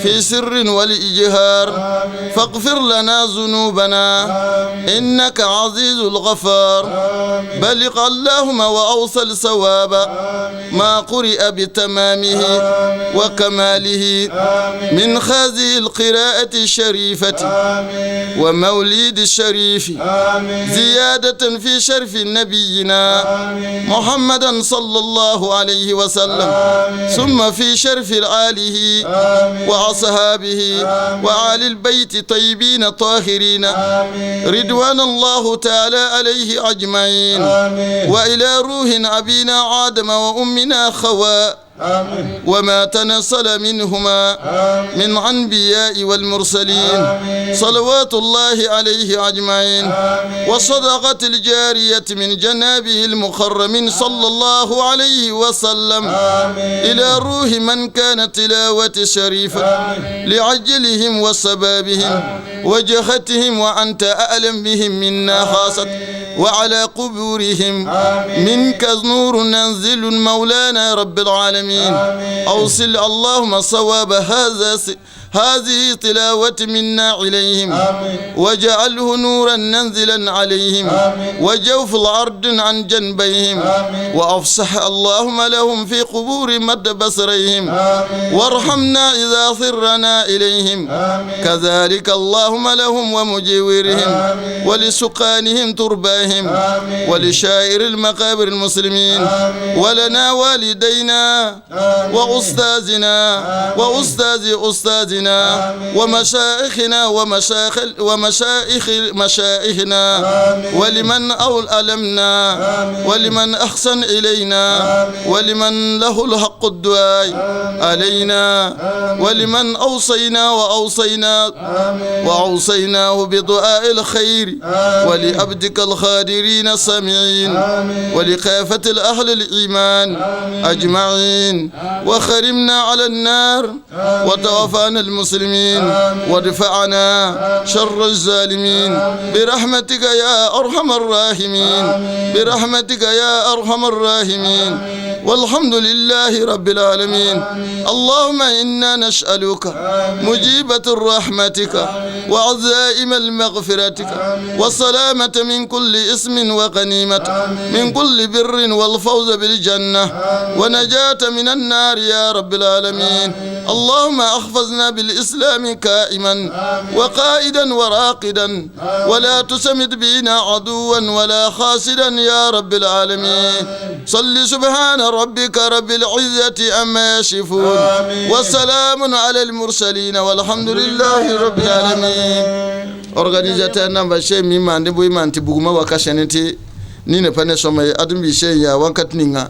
في سر والإجهار. آمين. فاغفر لنا ذنوبنا آمين. إنك عزيز الغفار. آمين. بلغ اللهم وأوصل ثواب آمين. ما قرئ بتمامه آمين. وكماله آمين. من هذه القراءة الشريفة آمين. ومولد الشريف آمين. زيادة في شرف نبينا آمين. محمدا صلى الله عليه وسلم. آمين. ثم في شرف آله آمين. وأصحابه آمين. وآل البيت طيبين طاهرين. آمين. رضوان الله تعالى عليه أجمعين. آمين. وإلى روح أبينا آدم وأمنا خواء آمين. وما تنصل منهما آمين. من أنبياء والمرسلين. آمين. صلوات الله عليه أجمعين. آمين. وصدقة الجارية من جنابه المخرم صلى الله عليه وسلم. آمين. إلى روح من كان تلاوة شريفة آمين. لعجلهم وسبابهم وجهتهم وأنت أعلم بهم منا خاصة وعلى قبورهم. آمين. منك نور ننزل مولانا رب العالمين. آمين. أوصل اللهم صواب هذه تلاوة منا إليهم. آمين. وجعله نورا ننزلا عليهم. آمين. وجوف الأرض عن جنبيهم. آمين. وأفسح اللهم لهم في قبور مد بصريهم. آمين. وارحمنا إذا صرنا إليهم. آمين. كذلك اللهم لهم ومجاورهم. آمين. ولسقانهم ترباهم. آمين. ولشائر المقابر المسلمين. آمين. ولنا والدينا. آمين. وأستاذنا وأستاذ أستاذنا. آمين. ومشايخنا ومشايخ ومشايخ مشايخنا. آمين. ولمن أول ألمنا. آمين. ولمن أحسن إلينا. آمين. ولمن له الحق الدعاء آمين. علينا. آمين. ولمن أوصينا وأوصينا آمين. وأوصيناه بدعاء الخير. آمين. ولأبدك الخادرين السامعين. آمين. ولكافة الأهل الإيمان آمين. أجمعين. وخرمنا على النار. آمين. وتوفانا المسلمين. آمين. وادفعنا شر الظالمين. آمين. برحمتك يا أرحم الراحمين. آمين. برحمتك يا أرحم الراحمين. آمين. والحمد لله رب العالمين. آمين. اللهم إنا نسألك آمين. مجيبة رحمتك. آمين. وعزائم المغفرتك. آمين. والسلامة من كل اسم وغنيمة. آمين. من كل بر والفوز بالجنة. آمين. ونجاة من النار يا رب العالمين. آمين. اللهم أحفظنا بالإسلام كائما. آمين. وقائدا وراقدا. آمين. ولا تسمد بنا عدوا ولا خاسدا يا رب العالمين. آمين. صل سبحان ربك رب العزة أما يصفون. آمين. وسلام على المرسلين والحمد لله رب العالمين. Organisateur namba she mi mande bʋɩ maan tɩ bugmã waka sẽne tɩ nina pa ne sõma ye ad n bɩ she n yaa wãnkat ninga.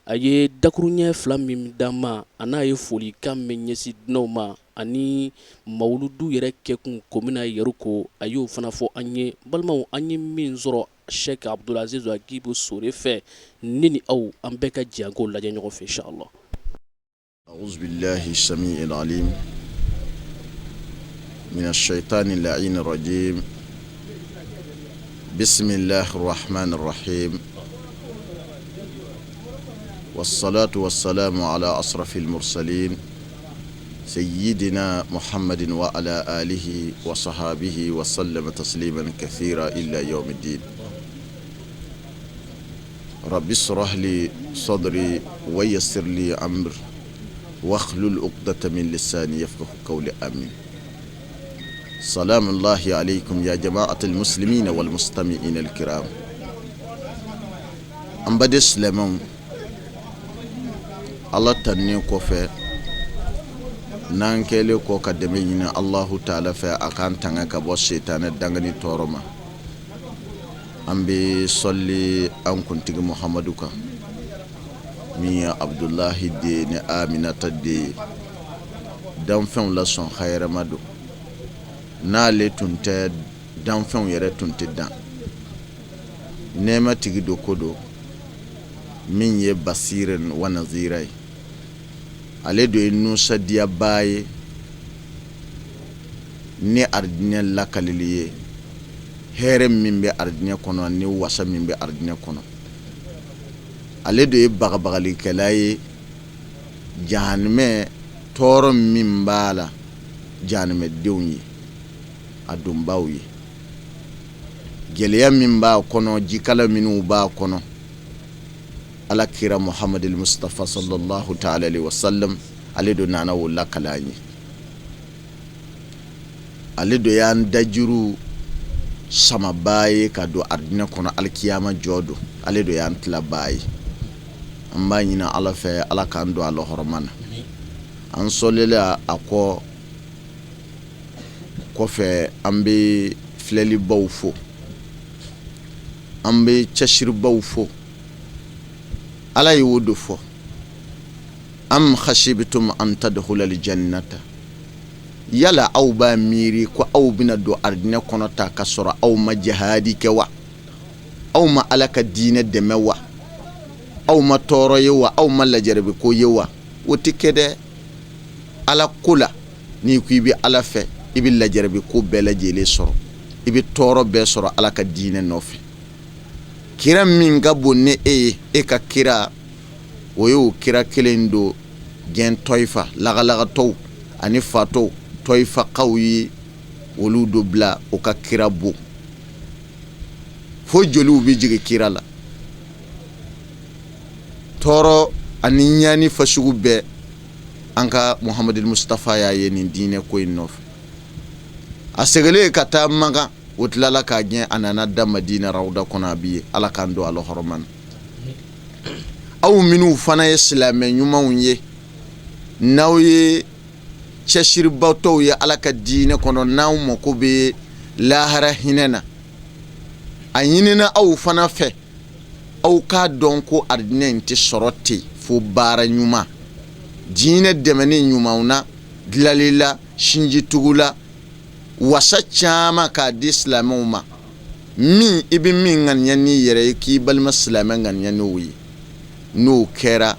A ye dakuruɲɛ 2 min d'an ma, a n'a ye folikan min ɲɛsin dunanw ma ani mawuludu yɛrɛ kɛkun Komina Yɛriko, a y'o fana fɔ an ye. Balimaw, an ye min sɔrɔ Cheikh Abdulaziz Agibu Sore fɛ, ne ni aw, an bɛɛ ka jɛ an k'o lajɛ ɲɔgɔn fɛ, inshallah. أعوذ بالله السميع العليم من الشيطان اللعين الرجيم بسم الله الرحمن الرحيم والصلاة والسلام على أشرف المرسلين سيدنا محمد وعلى آله وصحابه وسلم تسليما كثيرا إلى يوم الدين رب اشرح لي صدري ويسر لي أمر واحلل عقدة من لساني يفقه قولي آمين سلام الله عليكم يا جماعة المسلمين والمستمعين الكرام. An baden silamɛw, Ala tannen kɔfɛ, n'an kɛlen kɔ ka dɛmɛ ɲini Alahu taala fɛ, a k'an tanga ka bɔ setanɛ dangani tɔɔrɔ ma, an bɛ sɔli an kuntigi Muhamadu kan, min ye Abudulahi den ni Aminata den ye, danfɛnw la sɔn hayɛrɛma don. N'ale tun tɛ, danfɛnw yɛrɛ tun tɛ dan. Nɛɛma tigi don, ko don min ye basiran wa nazira ye. Ale do ye nusɔndiyabaa ye ni aridinɛ lakalili ye, hɛrɛ min bɛ aridinɛ kɔnɔ ni wasa min bɛ aridinɛ kɔnɔ. Ale do ye bagabagalikɛla ye, jahanamɛ tɔɔrɔ min b'a la jahanamɛdenw ye, a donbaw ye, gɛlɛya min b'a kɔnɔ, jikala minnu b'a kɔnɔ. Ala kira Muhamadu Mustafa sallallahu ta'ala alaihi wasallam, ale do nana o lakala an ye. Ale do y'an dajuru samabaa ye ka don aridinɛ kɔnɔ alikiyama jɔ don. Ale do y'an tilabaa ye. An b'a ɲini Ala fɛ, Ala k'an don a lɔhɔrɔma na. An sɔlila a kɔ kɔfɛ, an bɛ filɛlibaw fo, an bɛ cɛsiribaw fo. Ala ye o do fɔ: am hasibtum an tadkhula aljannata. Yala aw b'a miiri ko aw bɛna don aridinɛ kɔnɔ ta ka sɔrɔ aw ma jihadi kɛ wa? Aw ma Ala ka diinɛ dɛmɛ wa? Aw ma tɔɔrɔ ye wa? Aw ma lajarabi ko ye wa? O tɛ kɛ dɛ. Ala ko la, n'i ko i bɛ Ala fɛ, i bɛ lajarabi ko bɛɛ lajɛlen sɔrɔ, i bɛ tɔɔrɔ bɛɛ sɔrɔ Ala ka diinɛ nɔfɛ. Kira min ka bon ni e ye, e ka kira, o ye o kira kelen don gɛn tɔyifa lagalagatɔw ani fatɔw. Tɔyifakaw ye olu do bila o ka kira bon fo joliw bɛ jigin kira la. Tɔɔrɔ ani ɲani fasugu bɛɛ, an ka Muhamadu Mustafa y'a ye nin diinɛ ko in nɔfɛ. A seginnen ka taa Makan, o tilala k'a gɛn, a nana da Madina rawda kɔnɔ. A bi ye, Ala k'an don a lɔhɔrɔma na. Aw minnu fana ye silamɛ ɲumanw ye, n'aw ye cɛsiribatɔw ye Ala ka diinɛ kɔnɔ, n'aw mako bɛ lahara hinɛ na, a ɲinina aw fana fɛ, aw k'a dɔn ko aridinɛ in tɛ sɔrɔ ten fo baara ɲuman, diinɛ dɛmɛni ɲumanw na, dilali la, sinjitugu la, wasa caman k'a di silamɛw ma. Min i bɛ min ŋaniya n'i yɛrɛ ye, k'i balima silamɛ ŋaniya n'o ye, n'o kɛra,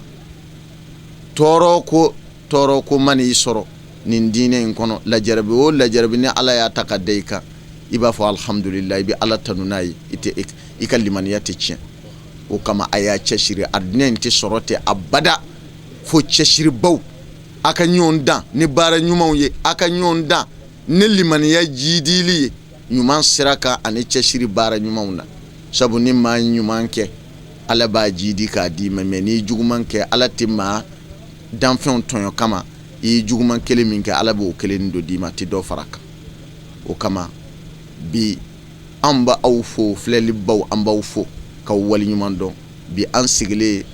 tɔɔrɔ ko tɔɔrɔ ko mana i sɔrɔ nin diinɛ in kɔnɔ, lajarabi o lajarabi ni Ala y'a ta ka da i kan, i b'a fɔ alihamudulila, i bɛ Ala tanu n'a ye, i tɛ i ka limaniya tɛ tiɲɛ. O kama a y'a cɛsiri. Aridinɛ in tɛ sɔrɔ ten abada fo cɛsiribaw. A ka ɲɔgɔn dan ni baara ɲumanw ye, a ka ɲɔgɔn dan ni limaniya jidili ye ɲuman sira kan ani cɛsiri baara ɲumanw na. Sabu ni maa ɲuman kɛ, Ala b'a jidi k'a d'i ma, mɛ n'i juguman kɛ, Ala tɛ maa danfɛnw tɔɲɔ kama. I ye juguman kelen min kɛ, Ala b'o kelen dɔ d'i ma, tɛ dɔ fara kan. O kama bi an b'aw aw fo, filɛlibaw, an b'aw fo k'aw waleɲuman dɔn. Bi an sigilen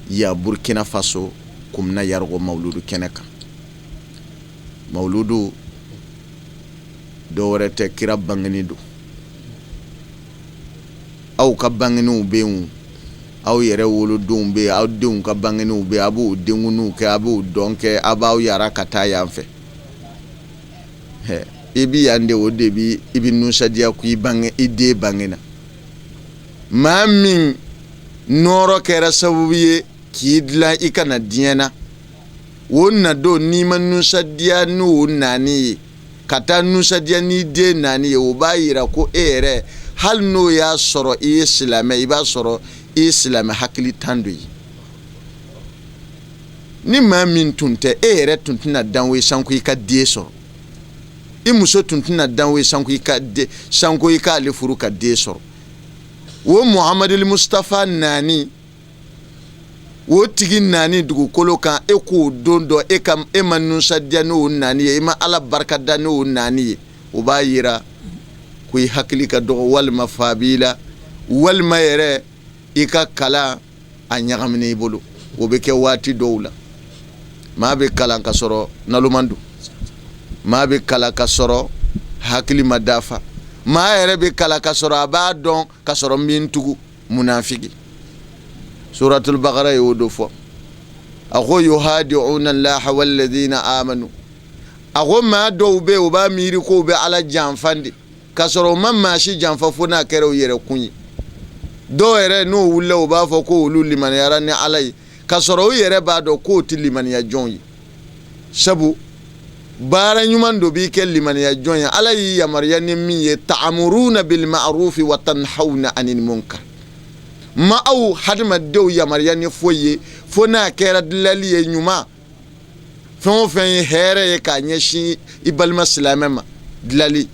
yan Burkina Faso, Komina Yarigo mawuludu kɛnɛ kan. Mawuludu dɔw wɛrɛ tɛ, kira bangeni don. Aw ka bangeniw bɛ yen, Aw yɛrɛ wolodenw bɛ yen, aw denw ka bangeniw bɛ yen, a b'o denkundiw kɛ, a b'o dɔn kɛ, a b'aw yara ka taa yan fɛ. I bi yan de, o de bi i bɛ nisɔndiya ko i bange, i den bangena. Maa min nɔɔrɔ kɛra sababu ye k'i dilan i ka na diɲɛ na, o nadon n'i ma nisɔndiya n'o nani ye, ka taa nisɔndiya n'i den nani ye, o b'a yira ko e yɛrɛ, hali n'o y'a sɔrɔ i ye silamɛ, i b'a sɔrɔ i ye silamɛ hakili tan dɔ ye. Ni maa min tun tɛ, e yɛrɛ tun tɛna dan o ye sanko i ka den sɔrɔ. I muso tun tɛna dan o ye sanko i ka den, sanko i k'ale furu ka den sɔrɔ. O Muhamadul Mustafa nani, o tigi nani dugukolo kan, e k'o don dɔn, e ka e ma nisɔndiya n'o nani ye, i ma Ala barika da n'o nani ye, o b'a yira ko i hakili ka dɔgɔ, walima fa b'i la, walima yɛrɛ i ka kalan a ɲagamina i bolo. O bɛ kɛ waati dɔw la, maa bɛ kalan ka sɔrɔ naloman don, maa bɛ kalan ka sɔrɔ hakili ma dafa, maa yɛrɛ bɛ kalan ka sɔrɔ a b'a dɔn ka sɔrɔ n bɛ n tugu munafiki. Suratul Bakara y'o do fɔ. A ko yuhadi'una Allaha walladhina amanu. A ko maa dɔw bɛ yen, u b'a miiri ko u bɛ Ala janfa de, k'a sɔrɔ u ma maa si janfa fo n'a kɛra u yɛrɛ kun ye. Dɔw yɛrɛ n'o wulila, u b'a fɔ ko olu limaniyara ni Ala ye, k'a sɔrɔ u yɛrɛ b'a dɔn k'o tɛ limaniya jɔn ye. Sabu baara ɲuman dɔ b'i kɛ limaniya jɔn ye, Ala y'i yamaruya ni min ye, ta'amuruna bil ma'rufi wa tanhawna anil munkar. Ma aw hadamadenw yamaruya ni foyi ye fo n'a kɛra dilali ye ɲuman, fɛn o fɛn ye hɛrɛ ye k'a ɲɛsin i balima silamɛ ma, dilali.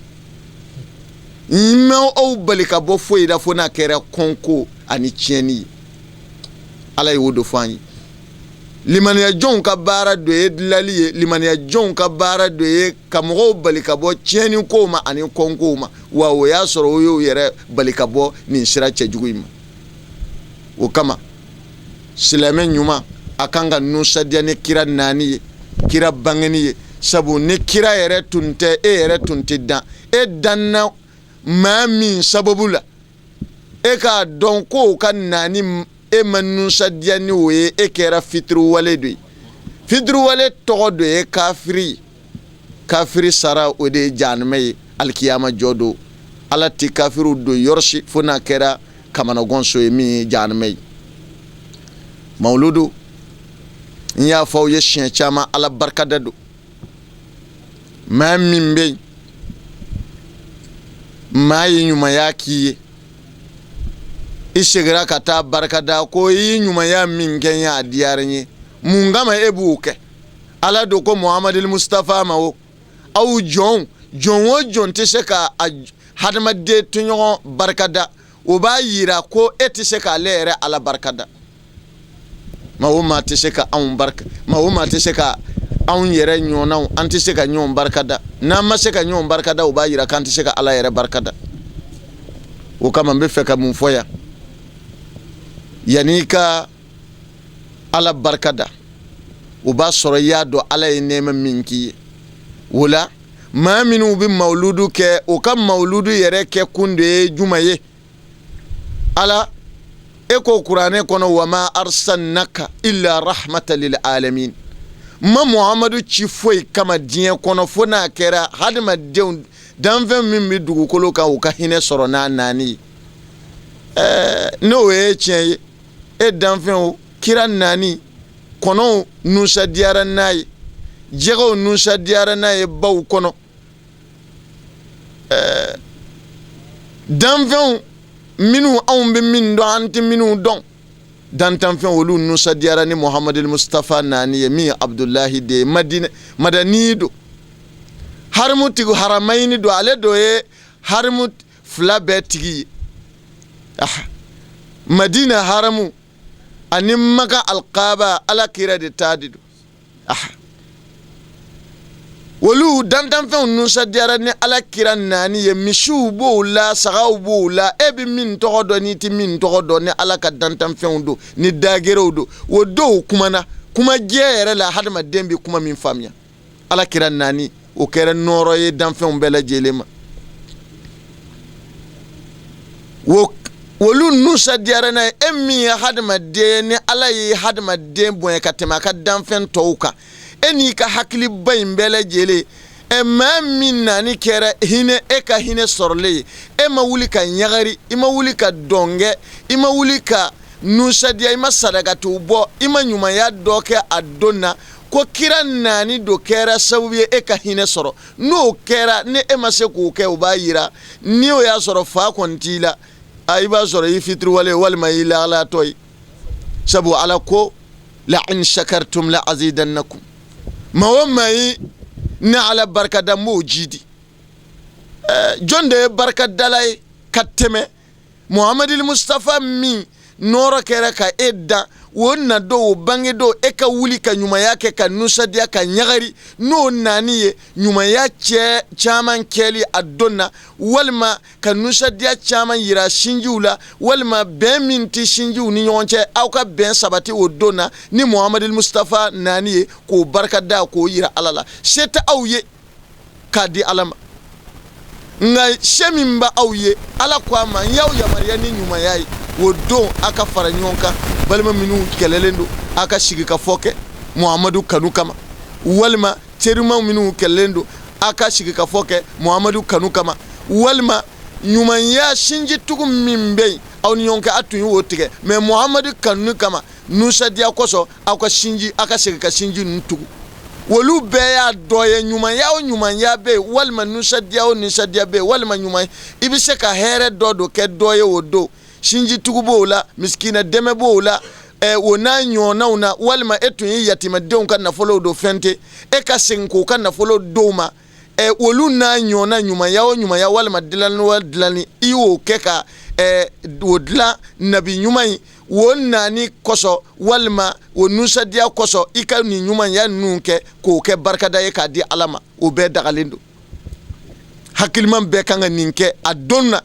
N ma aw bali ka bɔ foyi la fo n'a kɛra kɔnko ani tiɲɛni ye. Ala y'o de fɔ an ye. Limaniya jɔnw ka baara dɔ ye dilali ye, limaniya jɔnw ka baara dɔ ye ka mɔgɔw bali ka bɔ tiɲɛni kow ma ani kɔnkow ma. Wa o y'a sɔrɔ o y'o yɛrɛ bali ka bɔ nin sira cɛjugu in ma. O kama silamɛ ɲuman a kan ka nisɔndiya ni kira nani ye, kira bangeni ye. Sabu ni kira yɛrɛ tun tɛ, e yɛrɛ tun tɛ dan. E danna maa min sababu la, e k'a dɔn k'o ka nani, e ma nisɔndiya ni o ye, e kɛra fitiriwale dɔ ye. Fitiriwale tɔgɔ dɔ ye kafiri ye. Kafiri sara o de ye jahanama ye alikiyama jɔ don. Ala tɛ kafiriw don yɔrɔ si fo n'a kɛra kamanaganso ye min ye jahanama ye. Mawuludu, n y'a fɔ aw ye siɲɛ caman, Ala barikada don. Maa min bɛ yen, maa ye ɲumanya k'i ye, i segira ka taa barikada ko i ye ɲumanya min kɛ n ye, a diyara n ye. Mun kama e b'o kɛ? Ala don ko Muhamadul Mustafa ma o aw jɔn, jɔn o jɔn tɛ se ka a hadamaden tɔɲɔgɔn barikada, o b'a yira ko e tɛ se k'ale yɛrɛ Ala barikada. Maa o maa tɛ se ka anw barika, maa o maa tɛ se ka anw yɛrɛ ɲɔgɔnnaw, an tɛ se ka ɲɔgɔn barikada. N'an ma se ka ɲɔgɔn barikada, o b'a yira k'an tɛ se ka Ala yɛrɛ barikada. O kama n bɛ fɛ ka mun fɔ yan? Yanni i ka Ala barikada, o b'a sɔrɔ i y'a dɔn Ala ye nɛɛma min k'i ye. O la maa minnu bɛ mawuludu kɛ, o ka mawuludu yɛrɛ kɛ kun de ye jumɛn ye? Ala e ko kuranɛ kɔnɔ, wama arsalnaka illa rahmatan lil alamin. Ma Muhamadu ci foyi kama diɲɛ kɔnɔ fo n'a kɛra hadamadenw, danfɛn min bɛ dugukolo kan, u ka hinɛ sɔrɔ n'a nani ye. N'o ye tiɲɛ ye, e danfɛnw kira nani, kɔnɔw nisɔndiyara n'a ye, jɛgɛw nisɔndiyara n'a ye baw kɔnɔ, danfɛnw minnu anw bɛ min dɔn, an tɛ minnu dɔn, dantanfɛn olu nisɔndiyara ni Muhamadul Mustafa nani ye, min ye Abudulahi de ye, Madina madani don, harimu tigi haramayini don, ale do ye harimu fila bɛɛ tigi ye. Madina haramu ani Maka alikaaba, Ala kira de ta de don. Olu dantanfɛnw nisɔndiyara ni Ala kira nani ye, misiw b'o la, sagaw b'o la, e bɛ min tɔgɔ dɔn n'i tɛ min tɔgɔ dɔn, ni Ala ka dantanfɛnw don, ni dagerew don, o dɔw kumana kuma jɛ yɛrɛ la, hadamaden bɛ kuma min faamuya. Ala kira nani, o kɛra nɔɔrɔ ye danfɛnw bɛɛ lajɛlen ma. O Olu nisɔndiyara n'a ye. E min ye hadamaden, ni Ala ye hadamaden bonya ka tɛmɛ a ka danfɛn tɔw kan, e n'i ka hakiliba in bɛɛ lajɛlen, ɛ, maa min nani kɛra hinɛ, e ka hinɛ sɔrɔlen ye, e ma wuli ka ɲagari, i ma wuli ka dɔnkɛ, i ma wuli ka nisɔndiya, i ma sadakatiw bɔ, i ma ɲumanya dɔ kɛ a don na ko kira naani do kɛra sababu ye e ka hinɛ sɔrɔ. N'o kɛra, ni e ma se k'o kɛ, o b'a yira ni o y'a sɔrɔ fa kɔni t'i la, a i b'a sɔrɔ i fitiriwale walima i lahalatɔ ye. Sabu Ala ko: la in shakartum la azidannakum. Maa o maa ye ni Ala barikada, n b'o jidi. Jɔn de ye barikadala ye ka tɛmɛ Muhamadul Mustafa min nɔɔrɔ kɛra ka e dan? O na don, o bange don, e ka wuli ka ɲumanya kɛ, ka nisɔndiya, ka ɲagari n'o nani ye, ɲumanya cɛ caman kɛli a don na, walima ka nisɔndiya caman yira sinjiw la, walima bɛn min tɛ sinjiw ni ɲɔgɔn cɛ, aw ka bɛn sabati o don na ni Muhamadul Mustafa nani ye, k'o barika da, k'o yira Ala la. Se tɛ aw ye k'a di Ala ma, nka se min bɛ aw ye, Ala ko a ma: n y'aw yamaruya ni ɲumanya ye o don, a ka fara ɲɔgɔn kan. Balima minnu kɛlɛlen don, a ka sigi ka fɔ kɛ Muhamadu kanu kama, walima terimaw minnu kɛlɛlen don, a ka sigi ka fɔ kɛ Muhamadu kanu kama, walima ɲumanya sinjitugu min bɛ yen aw ni ɲɔgɔn cɛ, a tun y'o tigɛ, mɛ Muhamadu kanu kama, nisɔndiya kosɔn, aw ka sinji, aw ka segin ka sinji ninnu tugu. Olu bɛɛ y'a dɔ ye. Ɲumanya o ɲumanya bɛ yen, walima nisɔndiya o nisɔndiya bɛ yen, walima ɲuman i bɛ se ka hɛrɛ dɔ don kɛ dɔ ye o don, sinjitugu b'o la, misikina dɛmɛ b'o la, o n'a ɲɔgɔnnaw na, walima e tun ye yatimadenw ka nafolo don fɛn tɛ, e ka segin k'o ka nafolo d'o ma, olu n'a ɲɔgɔnna ɲumanya o ɲumanya, walima dilanni o dilanni i y'o kɛ ka o dilan nabi ɲuman ye, o nani kosɔn walima o nisɔndiya kosɔn, i ka nin ɲumanya ninnu kɛ k'o kɛ barikada ye k'a di Ala ma, o bɛɛ dagalen don. Hakiliman bɛɛ kan ka nin kɛ a don na,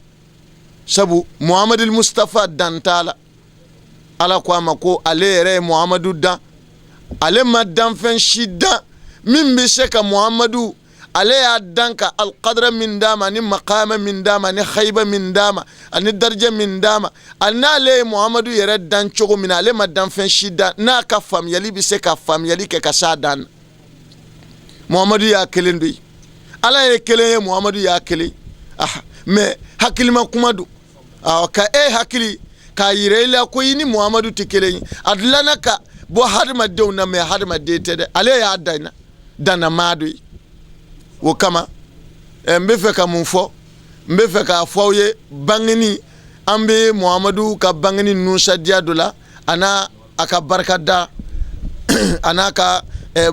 sabu Muhamadul Mustafa dan t'a la. Ala ko a ma ko ale yɛrɛ ye Muhamadu dan, ale ma danfɛn si dan min bɛ se ka Muhamadu. Ale y'a dan ka alikadara min d'a ma, ani makama min d'a ma, ani hayiba min d'a ma, ani darija min d'a ma, ani n'ale ye Muhamadu yɛrɛ dan cogo min na, ale ma danfɛn si dan n'a ka faamuyali bɛ se ka faamuyali kɛ ka s'a dan na. Muhamadu y'a kelen don ye, Ala ye kelen ye, Muhamadu y'a kelen. Ah, mɛ hakilima kuma don ka e hakili k'a yira i la ko i ni Muhamadu tɛ kelen ye. A dilanna ka bɔ hadamadenw na, mɛ hadamaden tɛ dɛ, ale y'a danna dannamaa dɔ ye. O kama, n bɛ fɛ ka mun fɔ? N bɛ fɛ k'a fɔ aw ye, bangeni, an bɛ Muhamadu ka bangeni nisɔndiya dɔ la, a n'a a ka barikada, a n'a ka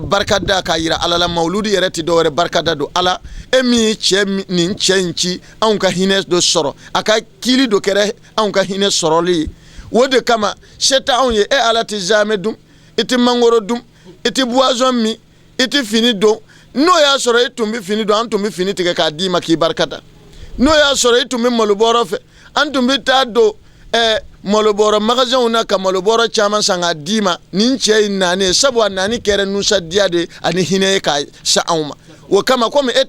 barikada k'a yira Ala la. Mawuludu yɛrɛ tɛ dɔwɛrɛ, barikada don Ala. E min ye cɛ nin cɛ in ci, anw ka hinɛ dɔ sɔrɔ, a ka kili dɔ kɛra anw ka hinɛ sɔrɔli ye. O de kama se tɛ anw ye. E Ala tɛ zamɛ dun, i tɛ mangoro dun, i tɛ boisson min, i tɛ fini don. N'o y'a sɔrɔ i tun bɛ fini don, an tun bɛ fini tigɛ k'a d'i ma k'i barikada. N'o y'a sɔrɔ i tun bɛ malobɔrɔ fɛ, an tun bɛ taa don malobɔrɔ magasinw na ka malobɔrɔ caman san k'a d'i ma. Nin cɛ in nani ye, sabu a nani kɛra nisɔndiya de ani hinɛ ye k'a se anw ma. O kama, komi e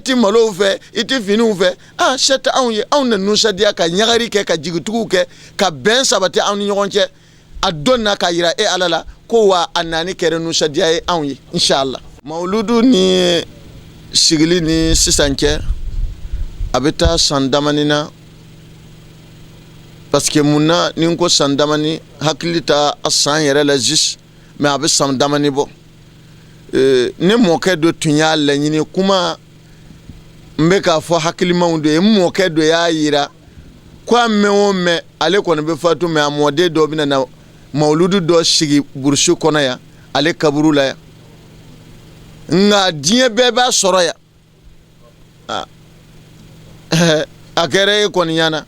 ti malow fɛ, i ti finiw fɛ, ah, se tɛ anw ye. Anw na nisɔndiya ka ɲagari kɛ, ka jigituguw kɛ, ka bɛn sabati anw ni ɲɔgɔn cɛ a don na, k'a yira e Ala la ko wa a nani kɛra nisɔndiya ye anw ye, inshallah. Mawuludu ni sigili ni sisan cɛ, a bɛ taa san damani na, parce que mun na ni n ko san damani, hakili ta a san yɛrɛ la juste, mais a bɛ san damani bɔ. Ne mɔkɛ dɔ tun y'a laɲini. Kuma n bɛ k'a fɔ hakilimaw de ye. N mɔkɛ dɔ y'a yira ko a mɛn o mɛn, ale kɔni bɛ fatu, mɛ a mɔden dɔ bɛna na mawuludu dɔ sigi burusi kɔnɔ yan, ale kaburu la yan, nka diɲɛ bɛɛ b'a sɔrɔ yan. A kɛra e kɔni ɲɛna,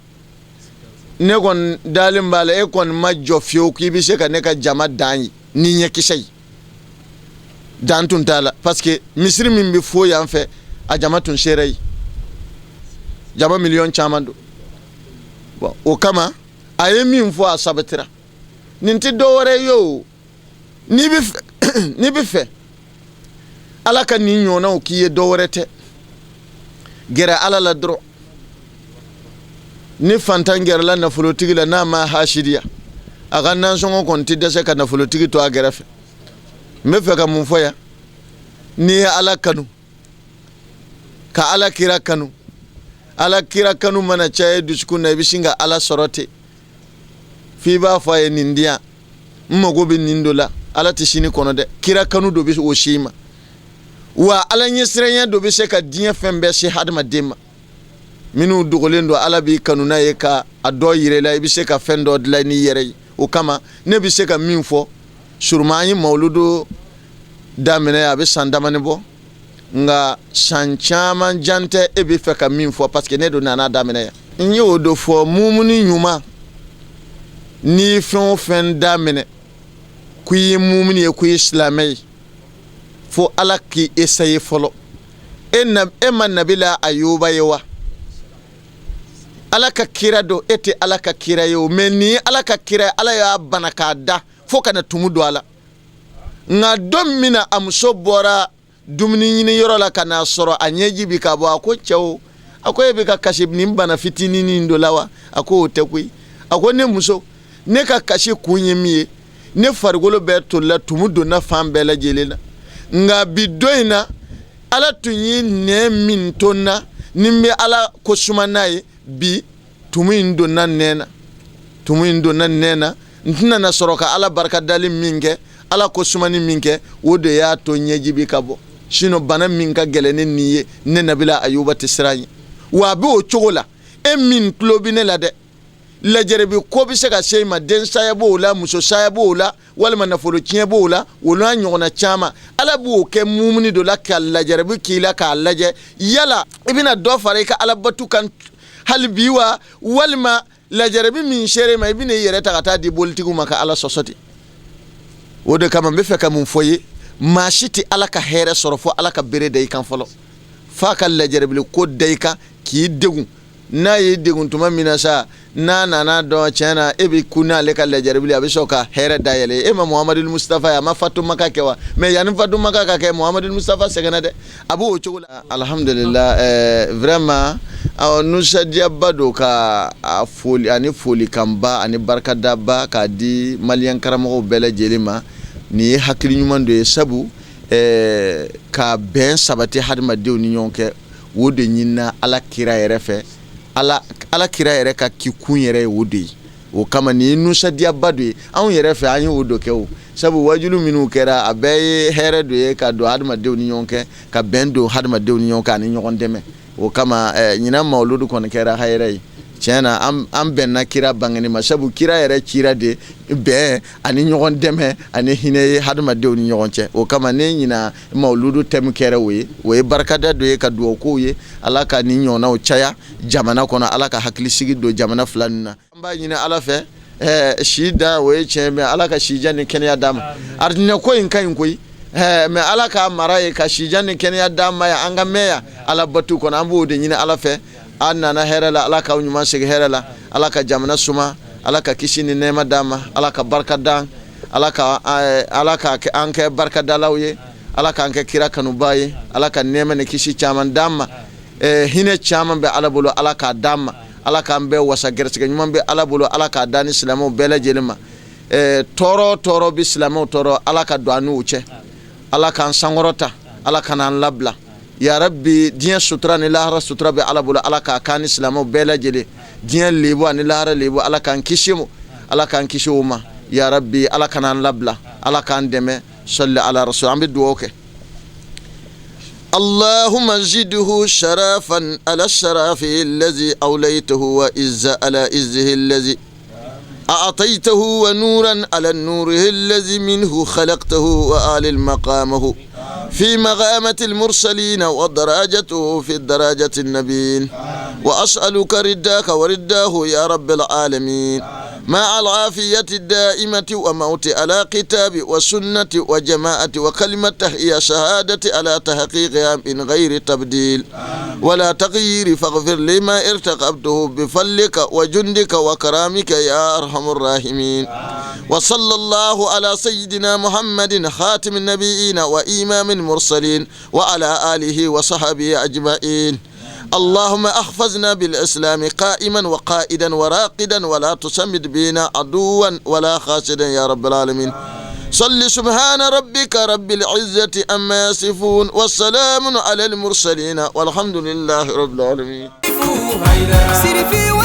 ne kɔni dalen b'a la, e kɔni ma jɔ fiyewu k'i bɛ se ka ne ka jama dan ye ni ɲɛkisɛ ye. Dan tun t'a la, parce que misiri min bɛ fo yan fɛ, a jama tun sera yen, jama miliyɔn caman don. Bon, o kama a ye min fɔ, a sabatira. Nin tɛ dɔwɛrɛ ye o. N'i bɛ fɛ Ala ka nin ɲɔgɔnnaw k'i ye, dɔwɛrɛ tɛ, gɛrɛ Ala la dɔrɔn. Ni fantan gɛrɛla nafolotigi la, n'a ma hasidiya, a ka nasɔngɔ kɔni tɛ dɛsɛ ka nafolotigi to a gɛrɛfɛ. N bɛ fɛ ka mun fɔ yan? N'i ye Ala kanu, ka Ala kira kanu, Ala kira kanu mana caya dusukun na, i bɛ sin ka Ala sɔrɔ ten, f'i b'a fɔ a ye: nin di yan, n mago bɛ nin dɔ la. Ala tɛ sini kɔnɔ dɛ, kira kanu dɔ bɛ o si ma. Wa Ala ɲɛsiranya dɔ bɛ se ka diɲɛ fɛn bɛɛ se hadamaden ma. Minnu dogolen don, Ala b'i kanu n'a ye ka a dɔ yira i la, i bɛ se ka fɛn dɔ dilan n'i yɛrɛ ye. O kama, ne bɛ se ka min fɔ suruma, an ye mawuludu daminɛ, a bɛ san damani bɔ, nka san caman jan tɛ. E bɛ fɛ ka min fɔ, parce que ne don nana daminɛ yan, n y'o de fɔ. Mumuni ɲuman, n'i ye fɛn o fɛn daminɛ ko i ye mumuni ye, ko i ye silamɛ ye, fo Ala k'i essayer fɔlɔ. E na, e ma Nabila Ayuba ye wa? Ala ka kira don, e tɛ Ala ka kira ye o, mais nin ye Ala ka kira ye. Ala y'a bana k'a da fo ka na tumu don a la. Nka don min na a muso bɔra dumuni ɲini yɔrɔ la ka n'a sɔrɔ a ɲɛji bi ka bɔ, a ko: cɛw, a ko e bɛ ka kasi nin bana fitinin nin dɔ la wa? A ko o tɛ koyi. A ko ne muso, ne ka kasi kun ye min ye, ne farikolo bɛɛ tolila, tumu donna fan bɛɛ lajɛlen na. Nka bi don in na, Ala tun ye nɛn min to n na ni n bɛ Ala ko suma n'a ye, bi tumu in donna nɛn na, tumu in donna nɛn na, n tɛna na sɔrɔ ka Ala barika dali min kɛ, Ala ko sumani min kɛ, o de y'a to ɲɛji bi ka bɔ. Sinon bana min ka gɛlɛn ne nin ye, ne Nabila Ayuba tɛ siran ye. Wa a bɛ o cogo la, e min tulo bɛ ne la dɛ, lajɛrɛbi ko bɛ se ka se i ma, den saya b'o la, muso saya b'o la, walima nafolo tiɲɛ b'o la, o n'a ɲɔgɔnna caman. Ala b'o kɛ mumuni dɔ la ka lajɛrɛbi k'i la k'a lajɛ yala i bɛna dɔ fara i ka alabatu kan hali bi wa, walima lajɛrɛbi min sera i ma, i bɛna i yɛrɛ ta ka taa di bolitigiw ma ka Ala sɔsɔ ten. O de kama, n bɛ fɛ ka mun fɔ ye? Maa si tɛ Ala ka hɛrɛ sɔrɔ fo Ala ka bere da i kan fɔlɔ, f'a ka lajɛrɛbili ko da i kan k'i degun. N'a y'i degun tuma min na sa, n'a nana dɔn tiɲɛ na e bɛ kun n'ale ka lajɛrɛbili, a bɛ sɔrɔ ka hɛrɛ dayɛlɛ e ma. Muhamadu Mustafa ye, a ma fatu Maka kɛ wa? Mais yanni fatu Maka ka kɛ, Muhamadu Mustafa sɛgɛnna dɛ. A b'o cogo la. Alhamdulillah, vraiment, awɔ, nisɔndiyaba don ka a foli ani folikanba ani barikadaba k'a di maliyɛn karamɔgɔw bɛɛ lajɛlen ma. Nin ye hakili ɲuman dɔ ye, sabu ka bɛn sabati hadamadenw ni ɲɔgɔn kɛ, o de ɲinina Ala kira yɛrɛ fɛ. Ala kira yɛrɛ ka kikun yɛrɛ ye o de ye. O kama, nin ye nisɔndiyaba dɔ ye anw yɛrɛ fɛ. An ye o dɔ kɛ o, sabu wajulu minnu kɛra, a bɛɛ ye hɛrɛ dɔ ye ka don hadamadenw ni ɲɔgɔn kɛ, ka bɛn don hadamadenw ni ɲɔgɔn kɛ ani ɲɔgɔn dɛmɛ. O kama, ɲinan mawuludu kɔni kɛra hɛrɛ ye tiɲɛ na. An bɛnna kira bangeni ma, sabu kira yɛrɛ cira de bɛn ani ɲɔgɔn dɛmɛ ani hinɛ ye hadamadenw ni ɲɔgɔn cɛ. O kama, ne ɲina mawuludu thème kɛra o ye. O ye barikada dɔ ye ka dugawu kow ye, Ala ka ni ɲɔgɔnnaw caya jamana kɔnɔ, Ala ka hakilisigi don jamana fila ninnu na. An b'a ɲini Ala fɛ, si dan o ye tiɲɛ, mais Ala ka sijan ni kɛnɛya d'a ma. Arijinɛ ko in ka ɲi koyi, mais Ala k'a mara ye ka sijan ni kɛnɛya d'an ma yan, an ka mɛn yan Ala batu kɔnɔ. An b'o de ɲini Ala fɛ. An nana hɛrɛ la, Ala k'aw ɲuman segin hɛrɛ la. Ala ka jamana suma, Ala ka kisi ni nɛɛma d'an ma, Ala ka barika d'an, Ala ka an kɛ barikadalaw ye, Ala k'an kɛ kira kanuba ye, Ala ka nɛɛma ni kisi caman d'an ma. Hinɛ caman bɛ Ala bolo, Ala k'a d'an ma. Ala k'an bɛɛ wasa. Gɛrɛsɛgɛ ɲuman bɛ Ala bolo, Ala k'a d'an ni silamɛw bɛɛ lajɛlen ma. Tɔɔrɔ tɔɔrɔ bɛ silamɛw tɔɔrɔ, Ala ka don an n'u cɛ. Ala k'an sankɔrɔta, Ala ka n'an labila yarabi. Diɲɛ sutura ni lahara sutura bɛ Ala bolo, Ala k'a k'an ni silamɛw bɛɛ lajɛlen. Diɲɛ lebu ani lahara lebu, Ala k'an kisi o, Ala k'an kisi o ma yarabi. Ala ka n'an labila, Ala k'an dɛmɛ. Sɔli ala rasul. An bɛ dugawu kɛ. اللهم زده شرفا على الشرف الذي أوليته، وعزا على عزه الذي أعطيته، ونورا على النور الذي منه خلقته، وآل مقامه في مقامة المرسلين، ودرجته في الدرجة النبيين. وأسألك رداك ورداه يا رب العالمين، مع العافية الدائمة، وموت على كتاب وسنة وجماعة وكلمة هي شهادة على تحقيقها من غير تبديل ولا تغيير. فاغفر لي ما ارتكبته بفضلك وجندك وكرامك يا أرحم الراحمين. وصلى الله على سيدنا محمد خاتم النبيين وإمام المرسلين، وعلى آله وصحبه أجمعين. اللهم احفظنا بالإسلام قائما وقائدا وراقدا، ولا تسمد بنا عدوا ولا خاسدا يا رب العالمين. صل. سبحان ربك رب العزة أما يصفون، والسلام على المرسلين، والحمد لله رب العالمين. Sirifi.